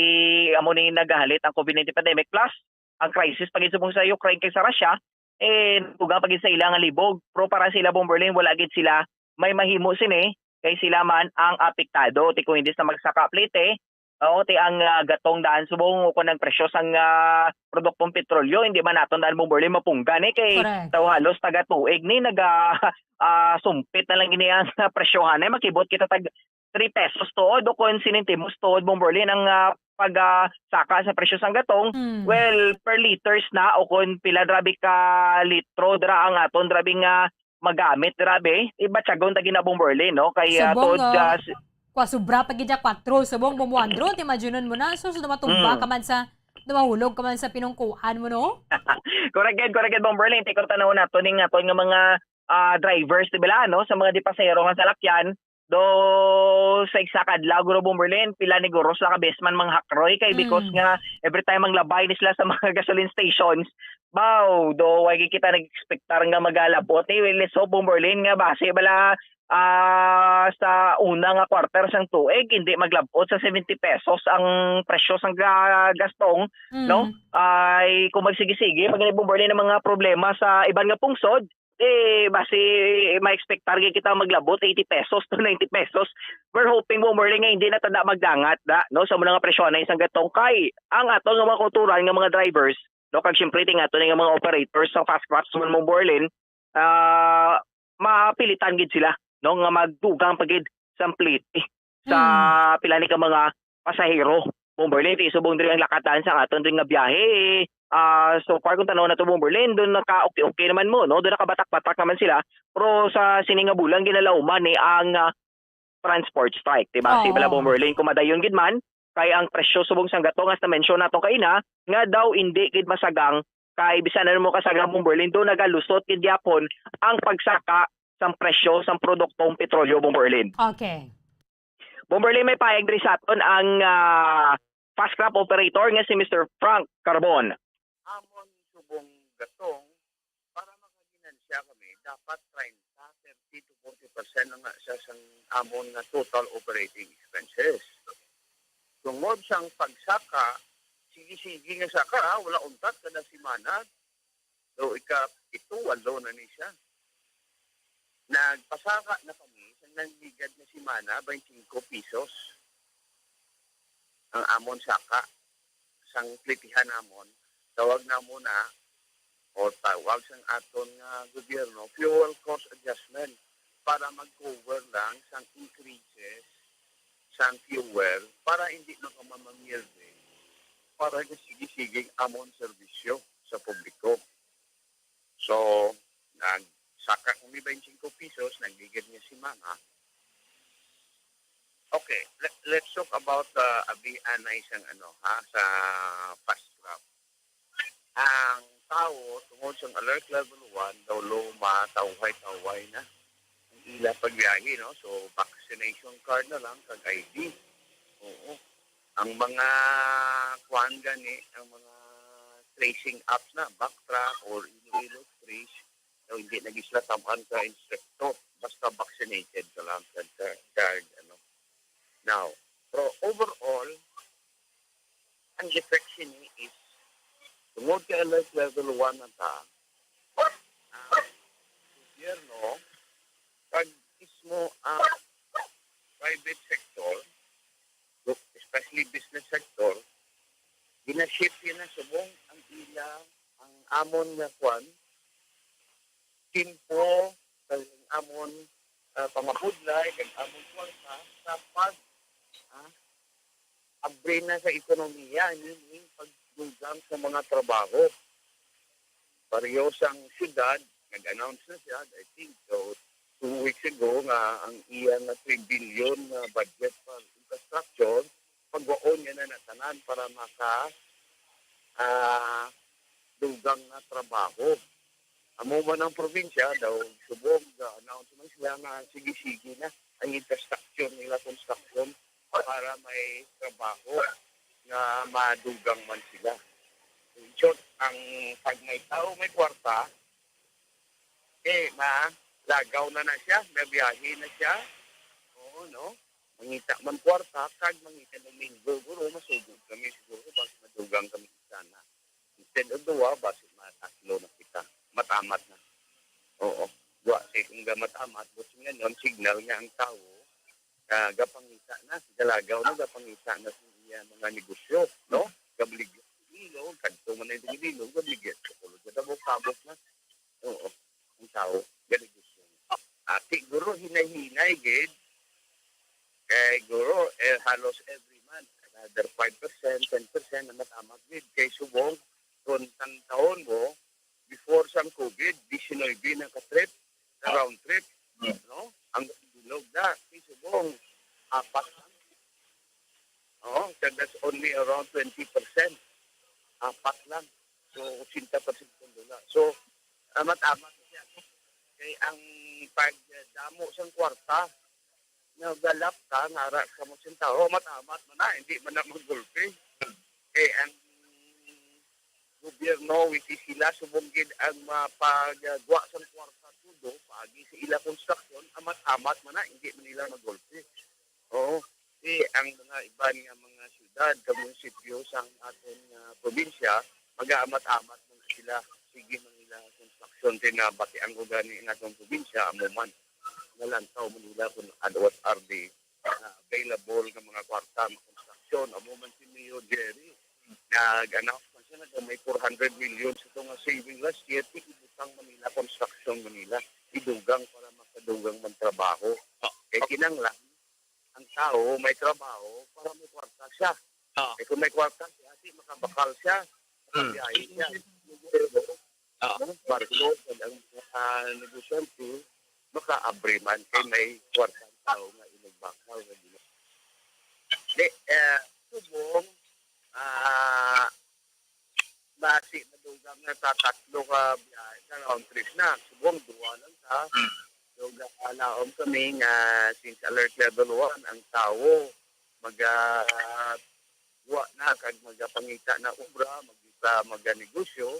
amo ni nagahalit ang COVID nineteen pandemic. Plus, ang crisis pa gid subong sa Ukraine kag sa Russia, eh, natuga pa gid sa ila nga libog. Pero para sa ila, Bomberlin, wala gid sila may mahimo sini, kay sila man ang apektado. Ti kung hindi sila magsaka plete, o ti ang, ah, gatong daan subong o kung ang presyo sang, ah, produktong petrolyo, hindi man naton daan, Bomberlin, mapunggan, eh, kay Correct. daw halos taga tuig ni naga, ah, sumpit na lang gini ang presyohan. Ay, makibot kita tag three pesos tuod o kung sentimos tuod, Bomberlin, ang, ah, pag, ah, saka sa presyo sang gatong. Hmm. Well, per liters na o kung pila, grabe, ka litro dira ang aton, grabe, nga magamit, grabe. Ibatyagon ta gina, Bomberlin, no? Kay, ah, Subong, tuod, oh, ah, s- kwa, sobra pa gid siya, kwatro. Subong, bumuandro, ti imaginon mo na. So, so, dumatumba Hmm. ka man sa, dumahulog ka man sa pinungkuan mo, no? Correct gid, correct gid, Bomberlin. Ti kung tanaw nato ning aton nga mga, ah, drivers, di ba, no? Sa mga di pasahero nga salakyan, do sa isa ka adlaw, guro, Bomberlin, pila ni guro sa kabesman mga hakroy kay because Mm. nga every time manglabay ni sila sa mga gasoline stations, baw, do, wa gid kita nag-expectar nga magalabot. Eh, well, so, Bomberlin, nga base bala, ah, sa una nga quarter sang tuig, hindi maglabot sa seventy pesos ang presyo sang ga-, gastong, Mm. no? Ay, kung magsige-sige, pag Bomberlin, ang mga problema sa iban nga pungsod, eh, basi ma-expectar gid kita maglabot eighty pesos to ninety pesos. We're hoping, Bomberlin, nga hindi na tada magdangat, da, no, sa mga presyo na isang gatong kay ang aton nga mga kauturan nga mga drivers, no, kag siyempre, ting ato nga mga operators sa Fast Craft man, Bomberlin, ah, mapilitan gid sila, no, nga magdugang pa gid sa plete sa Hmm. pila ni ka mga pasahero. Bomberlin, ti subong diri ang lakatan sa aton diri nga biyahe. Ah, so far, kung tanaw nato, Bomberlin, doon naka-okay-okay naman mo, no? Doon nakabatak-batak naman sila. Pero sa sini nga bulan, ginalauman ni ang, ah, transport strike, di ba? Si Oo. Bala, Bomberlin, kung madayon gid man, kay ang presyo subong sang gatong, as na-mention nato kaina, nga daw hindi gid masagang, kay bisan ano mo kasagang, Bomberlin, doon nagalusot gid gyapon ang pagsaka sang presyo sang produktong petrolyo, Bomberlin. Okay. Bomberlin, may pahayag diri sa aton ang, ah, Fast Craft operator nga si Mister Frank Carbon. Amon subong gatong, para makaginansya kami, dapat treinta, thirty to forty percent lang na siya sang amon nga total operating expenses. Tungod sang pagsaka, sige-sige nga saka, ha, wala untat kada semana. So, ika-pito, walo na ni siya. Nagpasaka na kami sa nagligad nga semana, twenty-five pesos ang amon saka sang plitihan namon. Tawag namo na, o tawag sang aton nga gobyerno, fuel cost adjustment para mag-cover lang sang increases sang fuel para hindi makamamangirde para nga sige-sige ang amon serbisyo sa publiko. So, nagsaka kami twenty-five pesos, nagligad nga semana. Okay, let, let's talk about, uh, abi anay sang ano, ha, sa Fast Craft. Ang tawo, tungod sang alert level one, daw low, matawhay-tawhay na ang ila pagbiyahe, no? So, vaccination card na lang, kag I D. Oo. Ang mga kuan gani, ang mga tracing apps na, Backtrack or Iloilo Trace, daw hindi na gid sila tab-an sa instructor. Basta vaccinated ka lang, kag ka-, kag ano. Now, pero overall, ang effect sini is, tungod kay alert level one na ta, ang gobyerno, kag mismo ang private sector, especially business sector, gina-shift yun na subong ang ila, ang amon nga kwan, timpo, kag ang amon, ah, pangabudlay, kag amon kwarta sa pag, ah, abri na sa ekonomiya, meaning pagdugang sa mga trabaho. Pareho sang syudad, nag-announce na siya, I think, so, two weeks ago, nga ang iya nga three billion nga budget for infrastructure, pagwaon niya na na tanan para maka, ah, dugang na trabaho. Amo man ang probinsya, daw subong, ga-announce man sila nga sige-sige na ang infrastructure nila, construction, para may trabaho nga madugang man sila. In short, ang pag may tao may kwarta, eh, malagaw na na siya, may biyahe na siya. Oo, no? Mangita man kwarta, kag mangita ng linggo, guro, masugod kami siguro, basta madugang kami sana. Then, o duwa, basi matatlo na kita. Matamat na. Oo. Wa, kay kung ga matamat, buti nga nun, signal nga ang tawo, ah, gapangita na, galagaw na, gapangita na sa iya mga negosyo, no? Gabaligya sa ilog, kadto man na yung ilog, gabaligya sa kulod, sa tabok-tabok na. Oo, ang tawo, ganegosyo na. Ah, siguro hinay-hinay gid, kay guro, eh, halos every month, another five percent, ten percent na matamat gid. Kay subong, kung tang taon mo, before sang COVID, diecinuebe na ka trip, na round trip, no? Ang bilog na, kay subong, apat lang. Oo, so that's only around twenty percent. Apat lang. So, eighty percent ang dula. So, amat-amat siya. Kay ang pagdamo sang kwarta, nagalap ka, nga ara ka mo sinta, oh, amat-amat man na, hindi man na magulpi. Kay ang gobyerno, which is sila, subong gid ang mapagwa sang kwarta todo, paagi sa ila konstruksyon, amat-amat man na, hindi man nila magulpi. Oo. Di ang mga iban nga mga syudad, kag munisipyo sang aton nga probinsya, magaamat-amat man sila. Sige man nila konstruksyon kay nabatian ko gani ang aton probinsya, amo man. Nalantaw man nila kung ano, what are the, ah, available nga mga kwarta, mga konstruksyon. Amo man si Mayor Jerry, nag-announce man siya na may four hundred million sa ito nga saving last year, ibutang man nila, konstruksyon man nila, idugang para makadugang man trabaho. Kay kinanglan, ang tao may trabaho para may kwarta siya. Oo. Eh, kung may kwarta siya, di makabakal siya, Mm. makabiyahe siya. Oo. Barko, pag ang mga negosyante, makaabri man kay may kwarta ang tao nga inagbakal nga gina-, di, eh, subong, ah, basi madugang na sa tatlo ka biyahe sa round trip na. Subong, duwa lang ka. Mm. So, galaom kami nga since alert level one ang tawo, maga-, wa na, kag magapangita na obra, mag-, maganegosyo,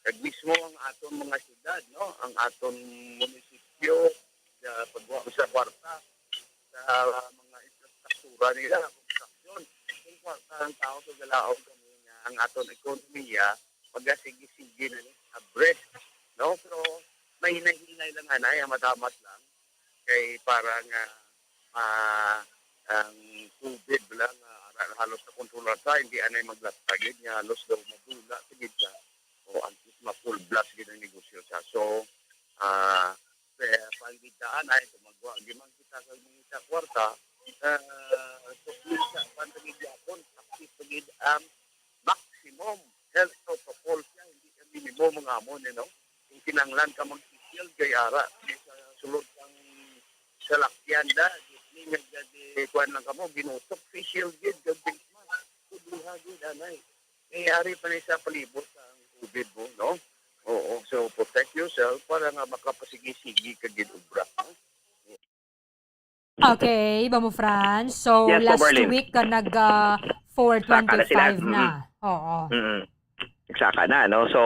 kag mismo ang aton mga syudad, no? Ang aton munisipyo, sa pagwa sa kwarta, sa mga infrastruktura nila, konstruksyon. Kung kwarta ang tao, so galaom kami nga ang aton ekonomiya, magasigi-sige na ni abres, no? Pero mahinay-hinay lang, anay, ang matamat lang. Kay para nga, ah, ang COVID lang, ah, ara-, halos na kontrolar sa, hindi anay maglasta gid nga halos daw madula sa gid ka. O ang ma-full blast gid ang negosyo sa. So, ah, sa panggitaan ay tumagwa, di man kita kag mangita kwarta, ah, so, sa panggitaan, practice gid ang maximum health protocol siya, hindi ka minimum ang amon, you know. Kung kinanglan ka mag-shield kay ara, sa sulod kang salakyan da, di nga di kuan lang kamo, ginutok, face shield gid, kag face mask. Kuduha gid, anay. Eh, ari pa ni sa palibot sa ang COVID mo, no? Oo, so protect yourself para nga makapasigi-sigi ka gid obra, no? Okay, Bamo Franz. So, Yes, last Bomberlin. Week ka nag ah, four twenty-five Saka na sila. na. Oo. Mm. Nagsaka na, no? So,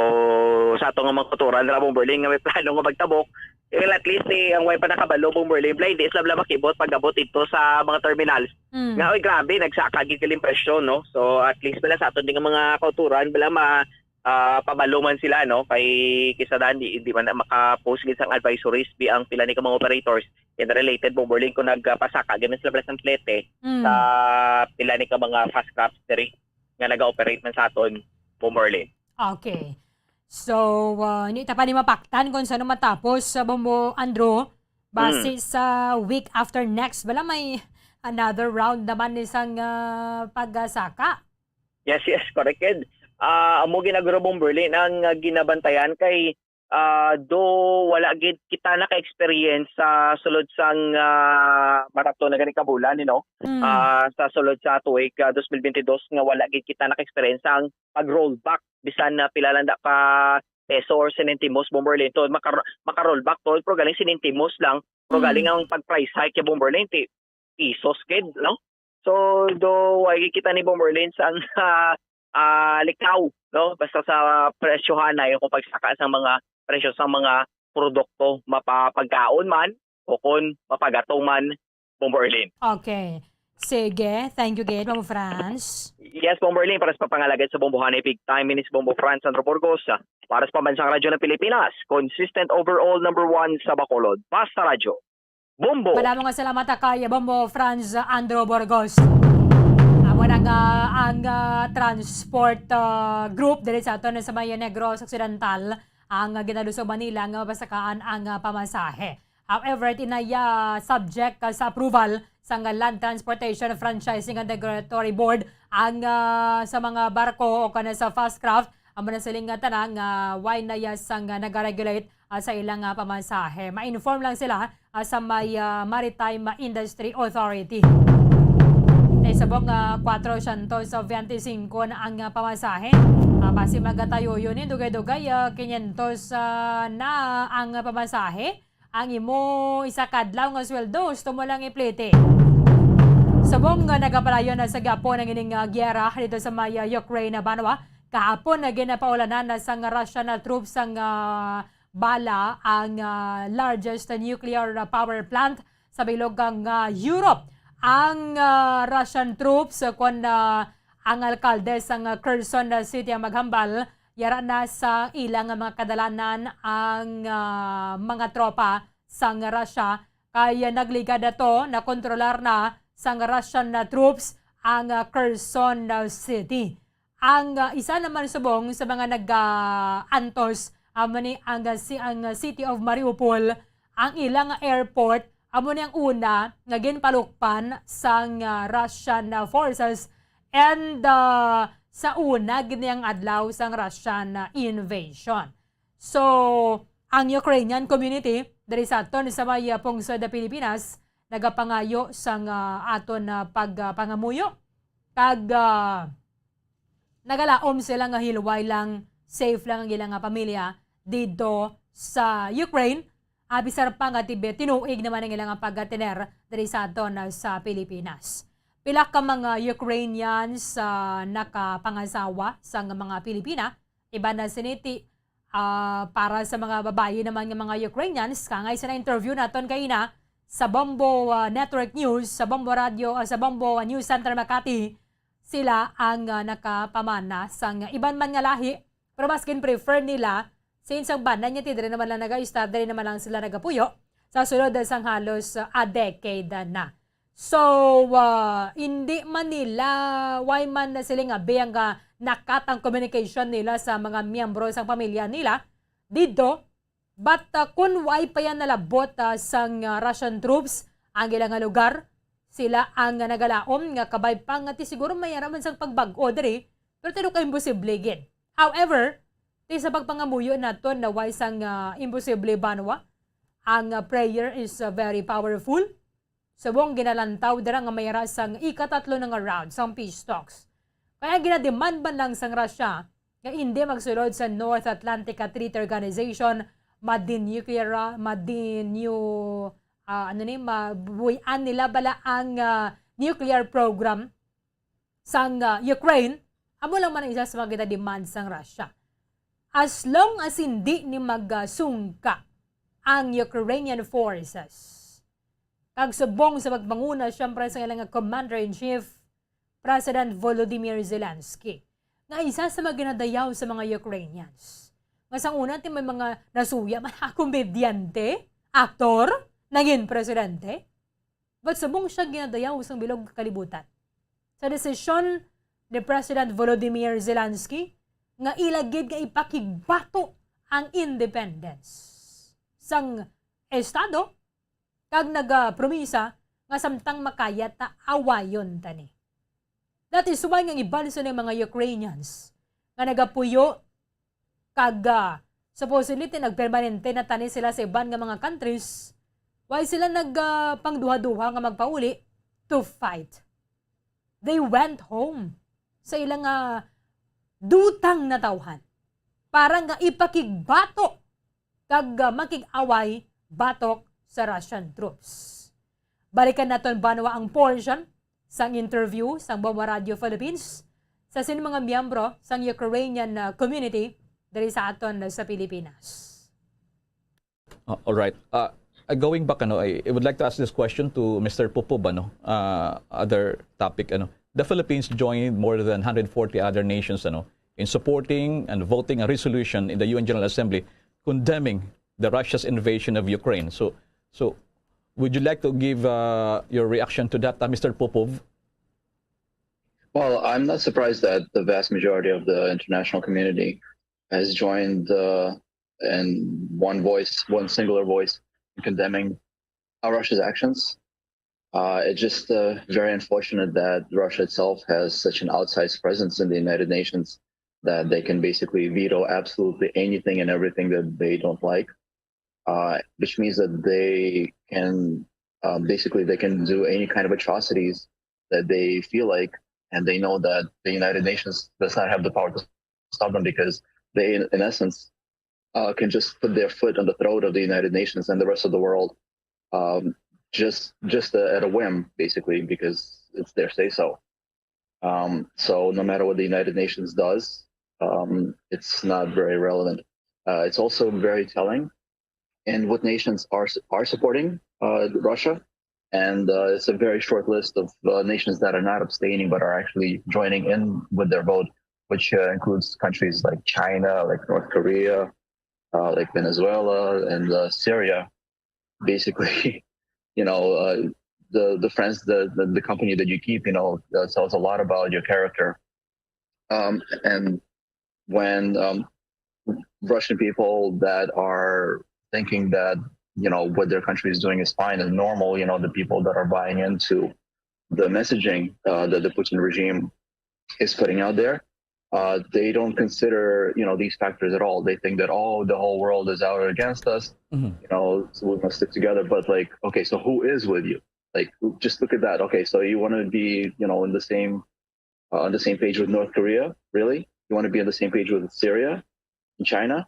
sa ato nga mga kauturan, ra, Bomberlin, nga may plano nga magtabok, well, at least, eh, ang way pa nakabalo, Bomberlin, bala, hindi sila bala makibot pag-abot ito sa mga terminals. Mm. Nga, oy, grabe, nagsaka gid kalimpresyon, no? So, at least, bala, sa aton din nga mga kauturan, bala, ma, ah, pabalo man sila, no? Kay kisa dan, di, di man na maka-post gid sang advisories, bi ang pila ni ka mga operators, and related, Bomberlin, kung nagpasaka, gid man sila, bala, sang tlete, Mm. sa pila ni ka mga fast crafts diri nga naga-operate man sa aton, Bomberlin. Okay. So, ah, hindi ta pa ni mapaktan kung saan matapos sa Bombo Andrew. Base sa week after next, wala may another round naman ni sang ah, pagsaka. Yes, yes, correct, Ed. Ah, amo ginaguro, Bomberlin, ang ah, ginabantayan kay ah, do wala gid kita naka-experience sa sulod sang ah, marathon na gani ka bulan, you know? Mm. Ah, sa sulod sa tuig ah, twenty twenty-two nga wala gid kita naka-experience ang pag-rollback bisan na pila lang da ka peso or sentimos, Bomberlin, to maka maka-rollback to, pero galing sentimos lang, pero Mm. galing ang pag-price hike kay Bomberlin ti pisos gid, no? So, do wala gid kita ni Bomberlin sang ah, ah, likaw, no? Basta sa presyohan na yung pagsaka sa mga presyo sa mga produkto, mapapagkaon man o kung mapagato man, Bomberlin. Okay. Sige, thank you gid, Ma'am Franz. Yes, Bombo Erlin, para sa papangalagad sa Bombo Hanay Big Time, ini si Bombo Franz Andro Burgos, ah, para sa Pambansang Radyo ng Pilipinas, consistent overall number one sa Bacolod. Basta Radyo. Bombo! Madamo nga salamat kay Bombo Franz Andro Burgos. Amo na nga ang ah, transport ah, group diri sa aton sa may Negros Occidental ang ah, ginalusog Manila nga mapasakaan ang ah, pamasahe. However, tinaya subject ah, sa approval sang Land Transportation Franchising and Regulatory Board ang ah, sa mga barko o kana sa fast craft, amo na siling nga tanan nga way na ya sang ah, nagaregulate ah, sa ilang ah, pamasahe. Ma-inform lang sila ah, sa may ah, Maritime Industry Authority. Kay subong nga kwatro syentos bente singko na ang ah, pamasahe. Ah, basi magatayo yun eh, dugay-dugay ah, kinyentos ah, na ang pamasahe. Ang imo isa kadlaw nga sweldo, gusto mo lang iplete. Subong nga nagapalayon na sa gihapon ang ining ah, giyera dito sa may ah, Ukraine na banwa, kahapon na ginapaulanan na sang Russian na troops ang ah, bala ang ah, largest nuclear ah, power plant sa bilog kang ah, Europe. Ang ah, Russian troops ah, kon ah, ang alkalde sang ah, Kherson ah, City ang maghambal, yara na sa ilang mga kadalanan ang ah, mga tropa sang Russia kay ah, nagligad ato, nakontrolar na sang Russian ah, troops ang ah, Kherson ah, City. Ang ah, isa naman subong sa mga nag-antos amo ni ang ah, si ang ah, City of Mariupol, ang ilang ah, airport amo ni ang una nga ginpalukpan sang ah, Russian ah, forces and ah, sa una gid niyang adlaw sang Russian ah, invasion. So, ang Ukrainian community diri sa aton sa may ah, pungsod sa Pilipinas nagapangayo sang ah, aton ah, pagpangamuyo kag ah, nagalaom sila nga hilway lang, safe lang ang ilang nga pamilya didto sa Ukraine, ah, bisan pa nga tibi tinuig naman ang ilang nga pagtener diri sa aton ah, sa Pilipinas. Pila ka mga Ukrainians ah, nakapangasawa sang mga Pilipina, iban na sini ti ah, para sa mga babayi naman nga mga Ukrainians, kangay sa na-interview naton kaina sa Bombo ah, Network News, sa Bombo Radio, ah, sa Bombo ah, News Center Makati, sila ang ah, nakapamana sang iban man nga lahi, pero mas gin-prefer nila since ang bana niya ti diri naman lang nagaistar, diri naman lang sila nagapuyo sa sulod sang halos ah, a decade na. So, ah, hindi man nila, way man na sila nga biyang nga nakat ang communication nila sa mga miyembro sang pamilya nila didto. But ah, kun way pa yan nalabot ah, sang ah, Russian troops ang ilang nga lugar, sila ang ah, nagalaom nga kabay pa nga ti siguro may ara man sang pagbag-o diri, pero tiro ka imposible gid. However, ti sa pagpangamuyo naton na way sang ah, imposible banwa, ang ah, prayer is ah, very powerful. Subong ginalantaw dira nga may ara sang ikatatlo na nga round sang peace talks. Kaya ginademand man lang sang Russia nga hindi magsulod sa North Atlantic Treaty Organization, madin nuclear, ah, madin new, ah, ano ni, mabuy-an nila bala ang ah, nuclear program sang ah, Ukraine, amo lang man ang isa sa mga ginademand sang Russia. As long as hindi ni magasungka ang Ukrainian forces, kag subong sa pagpanguna, siyempre, sa ilang Commander-in-Chief, President Volodymyr Zelensky, nga isa sa mga ginadayaw sa mga Ukrainians. Nga sang una, ti may mga nasuya man, komedyante, aktor, naging presidente. But subong siya ginadayaw sang bilog kalibutan. Sa desisyon ni President Volodymyr Zelensky, nga ila gid nga ipakigbato ang independence sang estado, kag nagapromisa nga samtang makaya ta, awayon ta ni. That is why nga ang iban sa mga Ukrainians nga nagapuyo kag ah, supposedly ti nagpermanente na tani sila sa iban nga mga countries, why sila nag ah, pangduha-duha nga magpauli to fight? They went home sa ilang ah, dutang natawhan para nga ipakigbato kag ah, makig-away batok sa Russian troops. Balikan naton banwa ang portion sang interview sang Bombo Radio Philippines sa sin mga miyembro sang Ukrainian ah, community diri sa aton sa Pilipinas. Ah, all right. Ah, Uh, going back, ano, I, I would like to ask this question to Mister Popov, ano, uh, other topic, ano. The Philippines joined more than one hundred forty other nations, ano, in supporting and voting a resolution in the U N General Assembly condemning the Russia's invasion of Ukraine. So, so would you like to give, uh, your reaction to that, uh, Mister Popov? Well, I'm not surprised that the vast majority of the international community has joined, uh, in one voice, one singular voice, in condemning, uh, Russia's actions. Uh, it's just, uh, very unfortunate that Russia itself has such an outsized presence in the United Nations that they can basically veto absolutely anything and everything that they don't like, uh, which means that they can, um, basically, they can do any kind of atrocities that they feel like, and they know that the United Nations does not have the power to stop them, because they, in, in essence, uh, can just put their foot on the throat of the United Nations and the rest of the world, um, just, just, uh, at a whim, basically, because it's their say so. Um, so no matter what the United Nations does, um, it's not very relevant. Uh, it's also very telling in what nations are, are supporting, uh, Russia. And, uh, it's a very short list of, uh, nations that are not abstaining but are actually joining in with their vote, which, uh, includes countries like China, like North Korea, uh, like Venezuela, and, uh, Syria. Basically, you know, uh, the, the friends, the, the, the company that you keep, you know, uh, tells a lot about your character. Um, and when, um, Russian people that are thinking that, you know, what their country is doing is fine and normal, you know, the people that are buying into the messaging, uh, that the Putin regime is putting out there, uh, they don't consider, you know, these factors at all. They think that, "Oh, the whole world is out against us, Mm-hmm. you know, so we must stick together." But, like, okay, so who is with you? Like, just look at that. Okay, so you want to be, you know, in the same, uh, on the same page with North Korea, really? You want to be on the same page with Syria and China?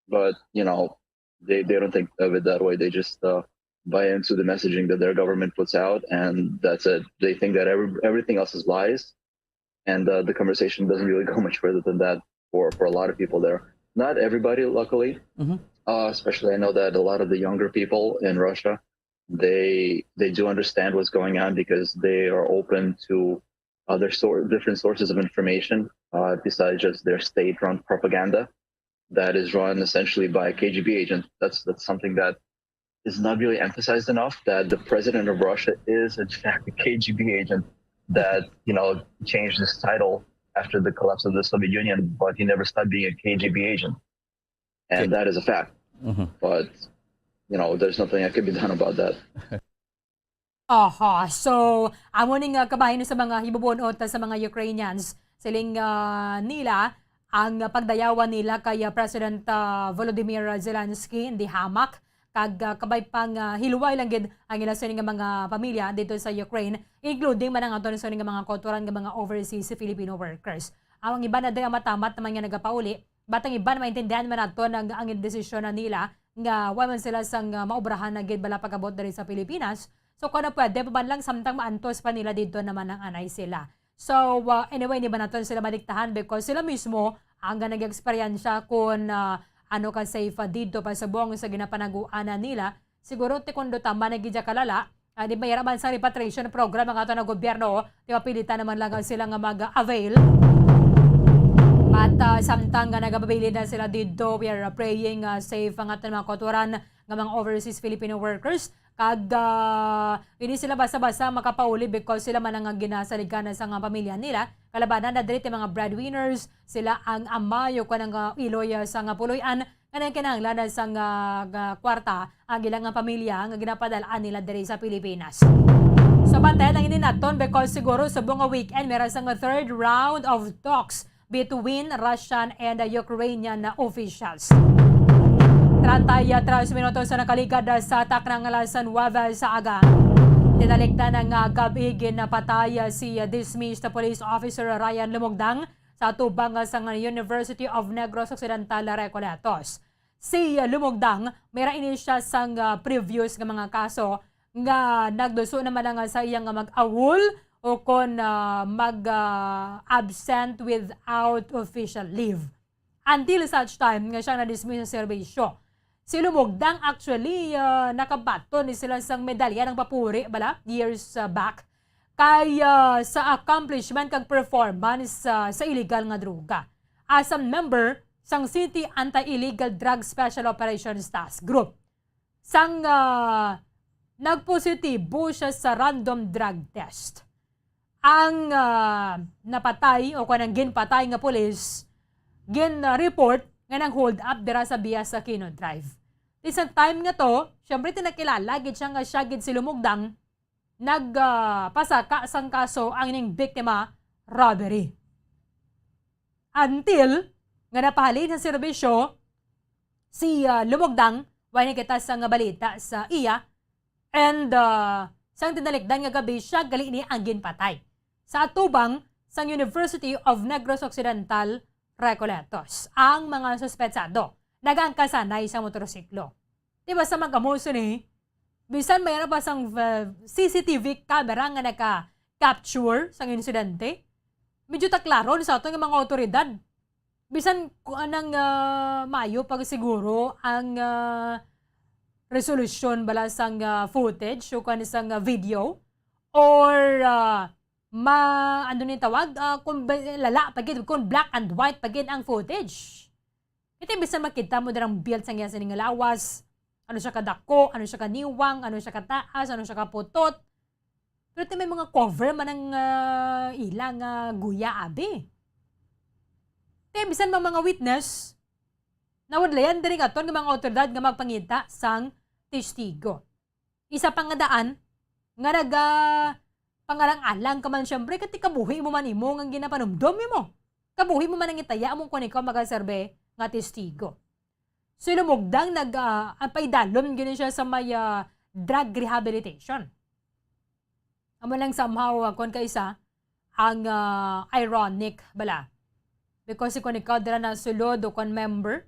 But, you know, they, they don't think of it that way. They just, uh, buy into the messaging that their government puts out, and that's it. They think that every, everything else is lies, and, uh, the conversation doesn't really go much further than that for, for a lot of people there. Not everybody, luckily. Mm-hmm. Uh, especially, I know that a lot of the younger people in Russia, they, they do understand what's going on because they are open to other sor-, different sources of information, uh, besides just their state-run propaganda that is run essentially by a K G B agent. That's, that's something that is not really emphasized enough, that the president of Russia is in fact a K G B agent that, you know, changed his title after the collapse of the Soviet Union, but he never stopped being a K G B agent. And Okay. that is a fact. Mm-hmm. But, you know, there's nothing that can be done about that. Aha. So, amo ni nga kabahin sa mga hibubunot sa mga Ukrainians. Siling, ah, nila, ang pagdayawan nila kay, ah, President, ah, Volodymyr Zelensky, hindi hamak, kag, ah, kabay pang, ah, hilway lang gid ang ila sini nga mga pamilya dito sa Ukraine, including man ang aton sini nga mga kauturan nga mga overseas Filipino workers. Ang iba na day ang matamat naman nga nagapauli, but ang iba na maintindihan man nato ang, ang desisyon na nila nga wa man sila sang, ah, maubrahan na gid bala pag-abot diri sa Pilipinas. So, kung ano pwede pa man lang samtang maantos pa nila dito naman ang anay sila. So, uh, anyway, hindi ba naton sila madiktahan because sila mismo ang nga nag-eksperyensya kung, uh, ano ka safe, uh, dito pa subong sa ginapanaguanan nila. Siguro, ti kundo tama na gid kalala, uh, di mayara man sa repatriation program ang ato na gobyerno, ti mapilitan naman lang sila nga mag-avail. But, uh, samtang nga nagababilin na sila dito, we are, uh, praying, uh, safe ang aton mga kauturan nga mga overseas Filipino workers. Kag, ah, hindi sila basta-basta makapauli because sila man ang ginasaligan sa nga pamilya nila. Kalabanan na diri ti mga breadwinners, sila ang amay o kanang, ah, iloy, ah, sa nga puloy-an nga nagkinahanglan sa nga, nga kwarta ang ilang nga pamilya nga ginapadal-an nila diri sa Pilipinas. So, bantayan lang ini naton because siguro subong nga weekend, meron sa nga third round of talks between Russian and Ukrainian officials. Treinta y tres minutos sa nakaligad sa taknang alas nuwebe sa aga. Tinalikdan nga gab-i ginapatay si dismissed police officer Ryan Lumugdang sa atubang sa University of Negros Occidental, Recoletos. Si Lumugdang, may ra ini siya sang, ah, previous nga mga kaso nga nagduso naman lang sa iya nga mag-awol o kon, ah, mag, ah, absent without official leave. Until such time nga siya na-dismiss sa serbisyo. Si Lumugdang actually, ah, nakabaton ni sila sang medalya ng papuri, bala, years, ah, back. Kay, ah, sa accomplishment kag performance, ah, sa illegal nga droga. As a member sang City Anti-Illegal Drug Special Operations Task Group. Sang, ah, nagpositibo siya sa random drug test. Ang, ah, napatay o kung ang ginpatay nga pulis, gin-report nga nang-hold up dira sa Bias Aquino Drive. Di sa time nga to, syempre, tinakilala gid siya nga siya gid si Lumugdang, nag, ah, pasaka sang kaso ang ining biktima, robbery. Until nga napahalin sa serbisyo si, ah, Lumugdang, way nakita sang balita sa iya, and, ah, sang tinalikdan nga gabi, siya gali ni ang ginpatay. Sa atubang sang University of Negros Occidental, Recoletos, ang mga suspetsado nagaangkas anay sa motorsiklo. Di ba, sa mag-amo sini, bisan may ano pa sang, uh, C C T V camera nga naka-capture sang insidente, medyo taklaron sa aton nga mga awtoridad. Bisan ku-, anang, ah, maayo pa siguro ang, ah, resolusyon bala sang, ah, footage o kuwan sang, ah, video, or, ah, ma-, ano ni tawag? Ah, kung ba-, lala pa gid, kung black and white pa gid ang footage. Ito bisan makita mo dirang build sang iya sini nga lawas. Ano siya kadako, ano siya kaniwang, ano siya kataas, ano siya kaputot. Pero ti may mga cover man ang, ah, ila nga guya, abi. Ti bisan may mga witness, nawadlayan diri nga aton nga mga awtoridad nga magpangita sang testigo. Isa pa nga daan nga naga pangalang-alang ka man, syempre, kay ti kabuhi mo man imo nga ginapanumdom imo. Kabuhi mo man ang itaya among kung ikaw magaserbe nga testigo. So, Lumugdang nag, ah, ang paidalom gini siya sa may, ah, drug rehabilitation. Amo lang somehow, ah, kung kaisa, ang, ah, ironic bala. Because kung ikaw dira na sulod o kung member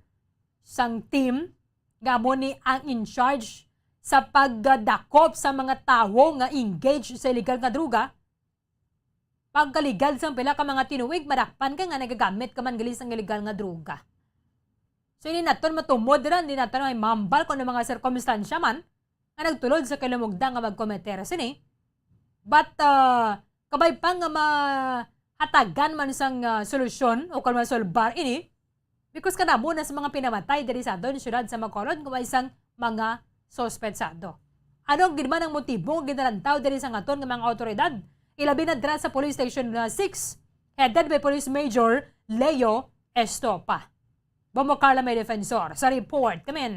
sang team, nga amo ni ang in charge sa pagdakop sa mga tawo nga engage sa illegal nga droga, pagkaligad sang pila ka mga tinuig, madakpan ka nga nagagamit ka man gali sang illegal nga droga. So, hindi naton matumod dira, hindi naton may mambal kung ano mga sirkumstansya man nga nagtulod sa kay Lumugdang nga magkomete sini. But, ah, kabay pa nga mahatagan man sang, ah, solusyon o kung masolbar ini, because kadamo na sa mga pinamatay diri sa aton siyudad sa Bacolod nga way sang mga suspetsado. Ano gid man ang motibo nga ginalantaw diri sa aton nga mga awtoridad, ilabi na dira sa Police Station, ah, six, headed by Police Major Leo Estopa. Bombo Carla may defensor sa report. Come in.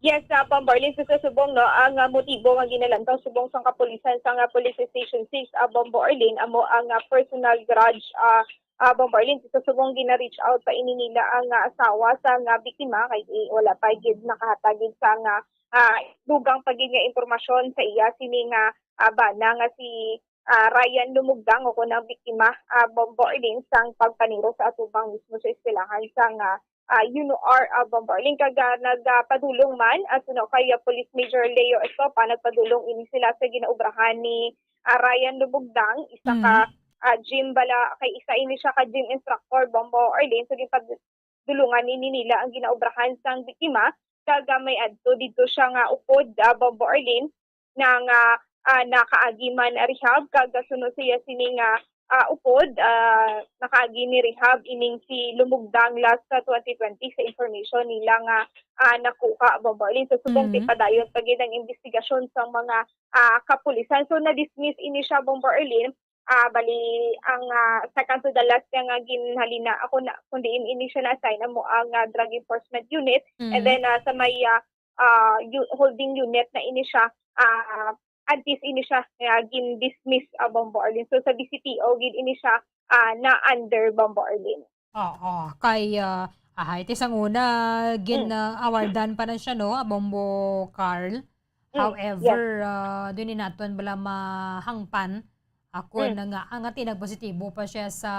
Yes, ah, Bombo Arlene, sa subong, no, ang, ah, motibo nga ginalantaw subong sang kapulisan sa nga Police Station six, ah, Bombo Arlene, amo ang, ah, personal grudge, ah, ah, Bombo Arlene, sa subong gina-reach out pa ini nila ang, ah, asawa sa nga biktima, kay, eh, wala pa gid nakahatag gid sa nga, ah, dugang pa gid nga impormasyon sa iya sini nga, ah, bana nga si ah, Ryan Lumugdang o kung ang biktima, ah, Bombo Arlene, sang pagpaniro sa atubang mismo sa eskwelahan sang, ah, ah, U N O R, ah, Bombo Arlene. Kag, ah, nagpadulong man, ah, suno kay, ah, Police Major Leo Estopa, nagpadulong ini sila sa ginaobrahan ni, ah, Ryan Lumugdang, isa ka, Mm. ah, gym bala, kay isa ini siya ka gym instructor, Bombo Arlene. So, ginpadulungan ini nila ang ginaobrahan sang biktima. Kag, ah, may adto dito siya nga upod, ah, Bombo Arlene, na nga, ah, nakaagi man rehab, kag sunod siya sini nga, ah, upod, ah, nakaagi ni rehab ining si Lumugdang last sa twenty twenty sa information nila nga, ah, nakuha, Bombo Arlene. So, subong Mm. padayon pa gid ang investigasyon sa mga, ah, kapulisan. So, na-dismiss ini siya, Bombo Arlene. Ah, bali, ang, ah, second to the last niya nga ginhalina ako na, kung diin ini siya na-assign amo ang, ah, Drug Enforcement Unit. And Mm. then, ah, sa may, ah, ah, yu-, holding unit na ini siya, ah, antes ini siya nga gin-dismiss, ah, Bombo Arlene. So, sa D C P O gid ini siya, ah, na under Bombo Arlene. Oo, kay, ah, ahay, ti sang una, gin, Mm. ah, awardan pa na siya, no, ah, Bombo Carl. Mm, However, yes. ah, dun ni naton bala mahangpan, ako Mm. na nga, ang ati nagpositibo pa siya sa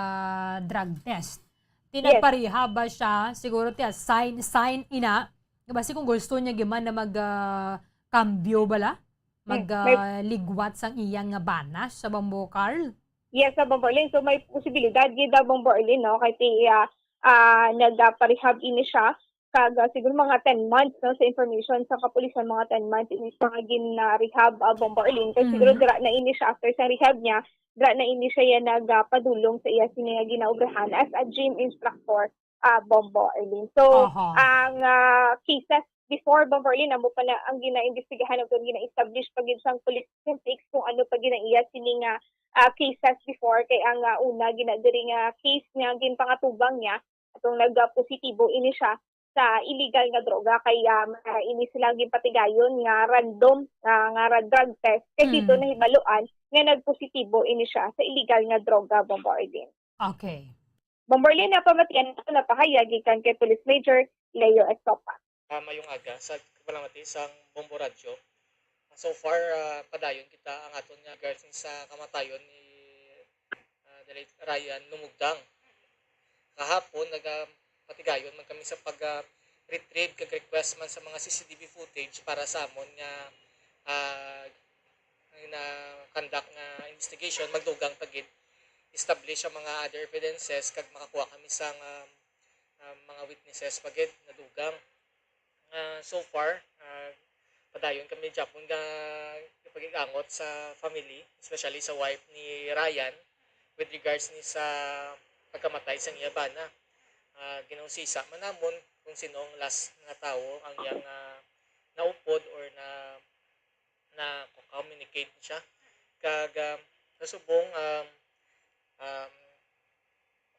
drug test. Ti Yes. nagparehab ba siya? Siguro ti, ah, sign, sign ina. Basi kung gusto niya giman na mag, ah, kambyo bala, mag, Mm, may ah, ligwat sang iyang nga bana sa Bombo Carl. Yes, sa Bombo Arlene. So, may posibilidad gid daw, Bombo Arlene, no? Kay ti, ah, ah, nagparehab ini siya. Kag, ah, siguro mga ten months, no, sa information sa kapulisan, mga ten months ini siya nga gin-rehab, ah, Bombo Arlene. Kay siguro Mm. dira na ini siya, after sa rehab niya, dira na ini siya yan nagapadulong sa iya sini nga ginaobrahan as a gym instructor, ah, Bombo Arlene. So, Aha. ang, ah, cases before, Bombo Arlene, amo pa na ang ginaimbestigahan o kung gina-establish pa gid sang police forensics kung ano pa ginaiya sini nga, ah, cases before. Kay ang, ah, una, gina-, diri nga case nga ginpangatubang niya, atong nagpositibo ini siya sa illegal nga droga, kay, ah, may ini sila ginpatigayon nga random, ah, nga ra-, drug test, kay dito Mm. nahibaluan nga nagpositibo ini siya sa illegal nga droga, Bombo Arlene. Okay. Bombo Arlene, napamatian nato, napahayag gikan kay Police Major Leo Estopa. Ah, mayong aga sa kapalamati sang Bombo Radyo. So far, ah, padayon kita ang aton nga regards sa kamatayon ni, ah, the late Ryan Lumugdang. Kahapon, nagapatigayon man kami sa pag, ah, retrieve kag request man sa mga C C T V footage para sa amon nga, ah, nga na-conduct nga investigation, magdugang pa gid, establish ang mga other evidences kag makakuha kami sa nga, ah, mga witnesses pa gid nga dugang. Ah, so far, ah, padayon kami gyapon nga pag-igangot sa family, especially sa wife ni Ryan, with regards ni sa pagkamatay sang iya bana. Ah, ginausisa man namon kung sino ang last nga tawo ang iyang, ah, naupod or na, na-communicate siya. Kag, ah, sa subong, um, um,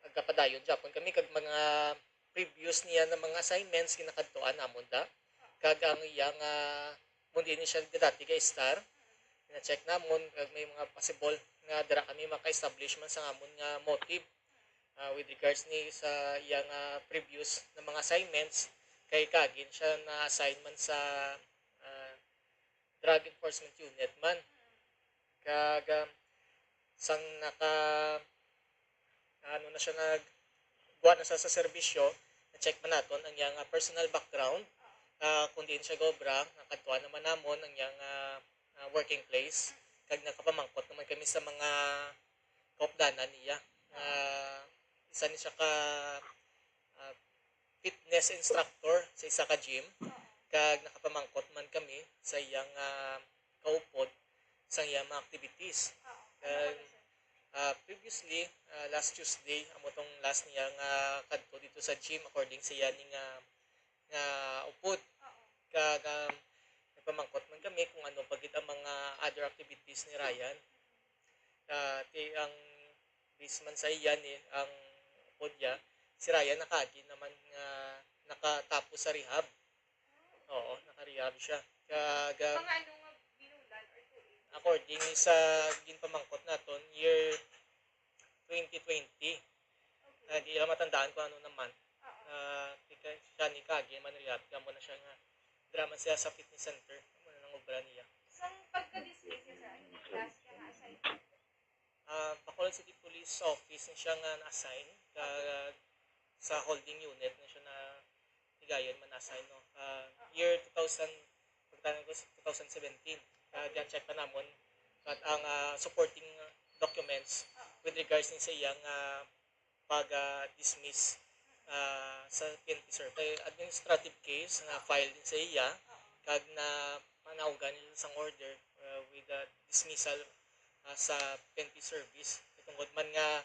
nagapadayon gyapon kami kag mga previous niya na mga assignments ginakadtuan namon da. Kag ang iya nga, mo diin ni siya dati kay Star, na-check namon kag may mga possible nga dira kami maka-establish man sa amon nga motive, ah, with regards ni sa iya nga previous na mga assignments, kay kaagin siya na-assign man sa, ah, Drug Enforcement Unit man. Kag, ah, sang naka, ano na siya, nagkuha na siya sa serbisyo, na-check man naton ang iyang, ah, personal background, ah, kung diin siya gobra, nakadtuan naman namon ang iyang, ah, ah, working place, kag nakapamangkot naman kami sa mga kaupdanan niya. Ah, isa ni siya ka, ah, fitness instructor sa isa ka gym, kag nakapamangkot man kami sa iyang, ah, kaupod sa iyang mga activities. Kag, ah, previously, ah, last Tuesday, amo tong last niya nga kadto dito sa gym, according sa iya ni nga, nga upod. Kag, um, nagpamangkot man kami kung ano pa gid ang mga other activities ni Ryan. Ah, ti-, ang base man sa iya ni, ang upod niya, si Ryan nakaagi naman nga nakatapos sa rehab. Oo, naka-rehab siya. Kag, ah, Mga ano nga binulan or tuig? According sa ginpamangkot naton, year twenty twenty. Okay. Ah, di lang matandaan kung ano naman. Oo. Ah, tika-, siya ni kaagi man rehab, kamo na siya nga drama siya sa fitness center. Amo na nang obra niya. Sang pagka-dismiss niya, sir, ano yung last niya nga assignment? Ah, Bacolod City Police Office ni siya nga na-assign, kag sa holding unit na siya na tigayon man na-assign, no? Ah, year two thousand, pagtanan ko, two thousand seventeen. Ah, Okay. Check pa namon, but ang, ah, supporting documents Oo. with regards ni sa iyang, ah, pag, ah, dismiss, ah, sa P N P, sir. Kay administrative case nga file din sa iya, kag na panaugan niya sang order, ah, with, ah, dismissal, ah, sa P N P service. Tungod man nga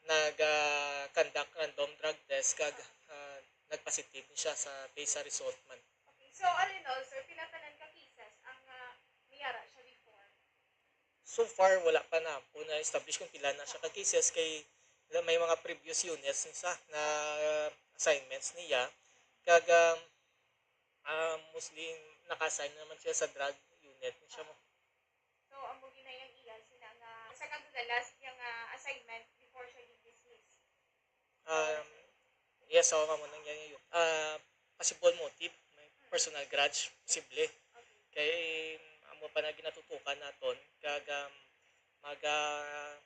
nag, ah, conduct random drug test kag, ah, nagpositive ni siya sa test sa result man. Okay. So, all in all, sir, pila tanan ka cases ang, ah, may ara siya before? So far, wala pa na po na-establish kung pila na siya ka cases kay la-, may mga previous units ni sa na assignments niya. Kag, um, ah, mostly naka-assign naman siya sa drug unit ni siya mo. So, amo gyud na iyang iya sina nga sa kag the last niya nga assignment before siya gi-dismiss? Um, yes, so, amo nang yan yung, ah, possible motive, may personal grudge, posible. Okay. Kay, amo pa na ginatutukan naton, kag, um, maga-,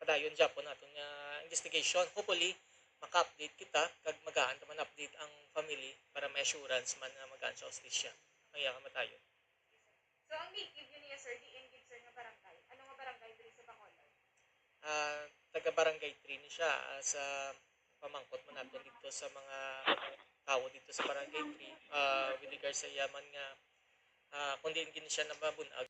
padayon gyapon naton nga investigation. Hopefully, maka-update kita, kag magaan ta man update ang family para may assurance man nga magaan sa hustisya ang iya kamatayon. So, ang native yun niya, sir, diin gid, sir, nga barangay? Ano nga barangay diri sa Bacolod? Ah, taga Barangay three ni siya, ah, sa pamangkot man nato dito sa mga tawo dito sa Barangay three, ah, with regards sa iya man nga, ah, kung diin gid siya nababun-ag.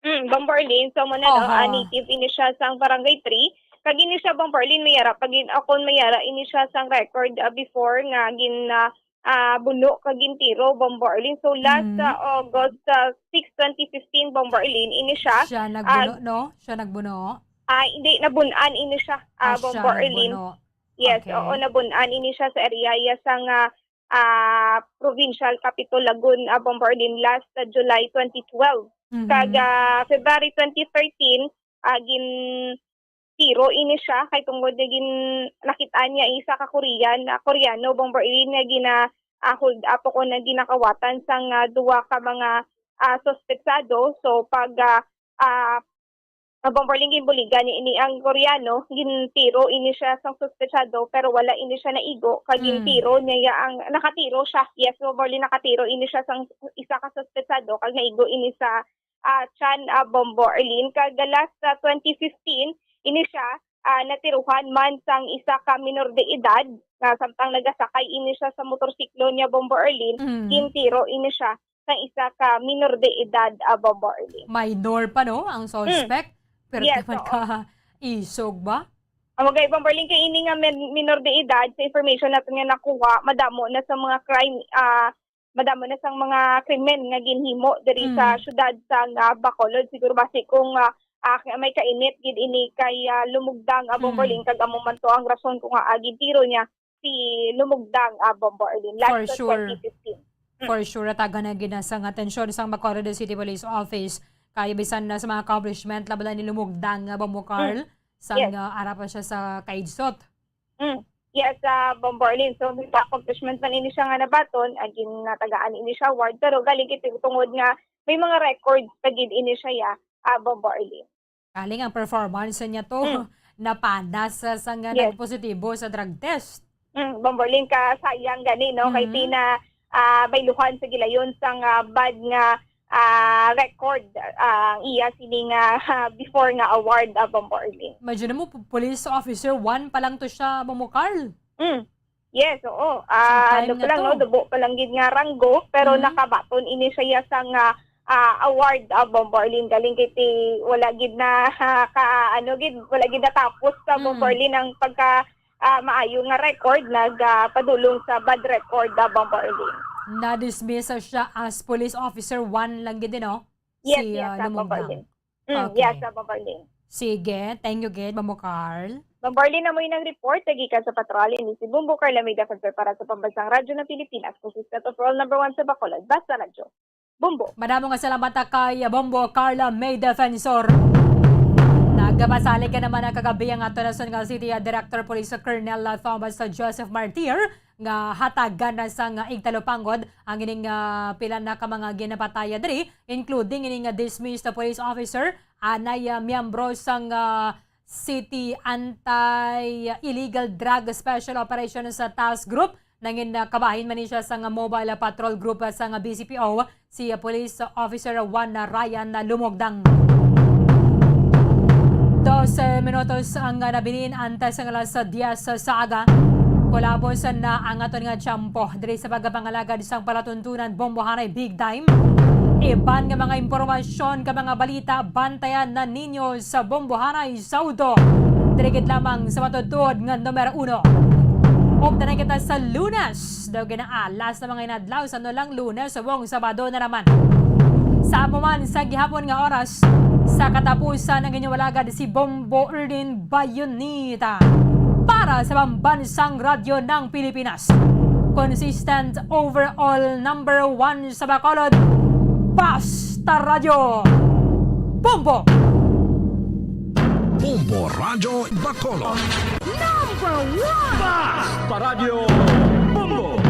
Mm, Bombo Arlene, so mo na, no, ah, Aha. native ini siya sang Barangay three. Kag ini siya, Bombo Arlene, may ara pa gin-, akon may ara ini siya sang record, ah, before nga gin, ah, ah, buno kag gintiro, Bombo Arlene. So, last, Mm. ah, August, ah, six, twenty fifteen, Bombo Arlene, ini siya, Siya ah, nagbuno, no? Siya nagbuno? Ah, hindi, nabun-an ini siya, ah, Ah, siya Bombo Arlene. nagbuno. Yes, Okay. oo, nabun-an ini siya sa area ya sang, ah, ah, Provincial Capitol Lagun, ah, Bombo Arlene, last, ah, July twenty twelve. Mhm. Kag, ah, February twenty thirteen, ah, gintiro ini siya kay tungod nga gin-, nakit-an niya isa ka Korean, ah, Koreano, Bombo Arlene, nga gina-, ah, hold up o kon ginakawatan sang, ah, duha ka mga, ah, suspetsado. So, pag, ah, ah, ah, Bombo Arlene, ginbuligan niya ini ang Koreano, gintiro ini siya sang suspetsado, pero wala ini siya naigo, kag Mm. gintiro niya ya ang, nakatiro siya. Yes, Bombo Arlene, nakatiro ini siya sang isa ka suspetsado, kag naigo ini sa, ah, tiyan, ah, Bombo Arlene. Kag the last, ah, twenty fifteen, ini siya, ah, natiruhan man sang isa ka minor de edad, nga samtang nagasakay ini siya sa motorsiklo niya, Bombo Arlene, Mm. gintiro ini siya sang isa ka minor de edad, ah, Bombo Arlene. Minor pa, no, ang Mm. suspect? Pero Yes, di man oo. ka isog ba? Amo gani, Bombo Arlene, kay ini nga min-, minor de edad, sa information naton nga nakuha, madamo na sa mga crime, ah, madamo na sang mga krimen nga ginhimo diri sa Mm. syudad sang, ah, Bacolod. Siguro basi kung, ah, ah, may kainit gid ini kay, ah, Lumugdang, ah, Bombo Mm. Arlene, kag amo man to ang rason kung, ah, gintiro niya si Lumugdang, ah, Bombo Arlene, For last sure. twenty fifteen. Mm. For sure, natagan na gid na sang atensyon sang Bacolod City Police Office. Kay bisan na sa mga accomplishment, laban na ni Lumugdang, ah, Bombo Mm. Carl, sang, Yes. ah, ara pa siya sa kaidsot. Mm. Yes, ah, Bombo Arlene. So, may accomplishment man ini siya nga nabaton, ah, ginatagaan ini siya award, pero galing kay tungod nga may mga records pa gid ini siya, ya, ah, Bombo Arlene. Galing ang performance niya to, Mm. napanas sa, sa nga Yes. nagpositibo sa drug test. Mm, Bombo Arlene, kasayang gani, no? Kay Mm. tina, ah, bayluhan sa gilayon sang, ah, bad nga, ah, record, ah, ang iya sini nga, ah, before nga award, ah, Bombo Arlene. Imagine mo, pu-, police officer one pa lang to siya, Bombo Carl. Mm. Yes, oo. Sa Ah, time ano na pa lang, to. no, dubo pa lang gid nga ranggo, pero Mm. nakabaton ini siya sang, ah, ah, award, ah, Bombo Arlene, galing kay ti-, wala gid na, ah, ka, ano gid, wala gid natapos sa Bombo Mm. Arlene ang pagka, ah, maayo nga record, nag, ah, padulong sa bad record, ah, Bombo Arlene. Na-dismiss siya as police officer one lang gid, no? Yes, Si, yes, ah, ah, Bombo Lumugdang. Arlene. Mm, Okay. yes, ah, Bombo Arlene. Sige, thank you gid, Bombo Carl. Bombo Arlene, amo ini ang report sa gikan sa patrol. Ini si Bombo Carl Almeida, para sa Pambansang Radyo ng Pilipinas, consistent of all number one sa Bacolod. Basta Radyo. Bombo. Madamo nga salamat, ah, kay Bombo Carl May Defensor. Nagpasalig ka naman ang kagabi ang ato National City, ah, Director Police Colonel, ah, Thomas, ah, Joseph Martir, nga hatagan na sang igtalupangod ang ining, ah, pila na ka mga ginapataya diri, including ining, ah, dismissed police officer, anay, ah, miyembro sang, ah, City Anti-Illegal Drug Special Operations Task Group, nangin, ah, kabahin man ni siya sang Mobile Patrol Group, ah, sang B C P O, si, ah, Police Officer Juan Ryan Lumugdang. Dose minutos ang, ah, nabilin antes sang alas diyes sa aga. Kulabos na ang aton nga tiyempo diri sa pagpangalagad sang palatuntunan, Bombo Hanay Big Time. Iban nga mga impormasyon ka mga balita, bantayan na ninyo sa Bombo Hanay Saudo. Diri gid lamang sa matutuod nga numero uno. Updanan kita sa Lunes. Daw ginaalas na mga inadlaw sa nulang Lunes, subong Sabado na naman. Sa amo man sa gihapon nga oras, sa katapusan ang inyong alagad si Bombo Erlin Bayonita para sa Pambansang Radyo ng Pilipinas. Consistent overall number one sa Bacolod, Basta Radyo Bombo! Bombo Radyo Bacolod. Number one! Basta Radyo Bombo!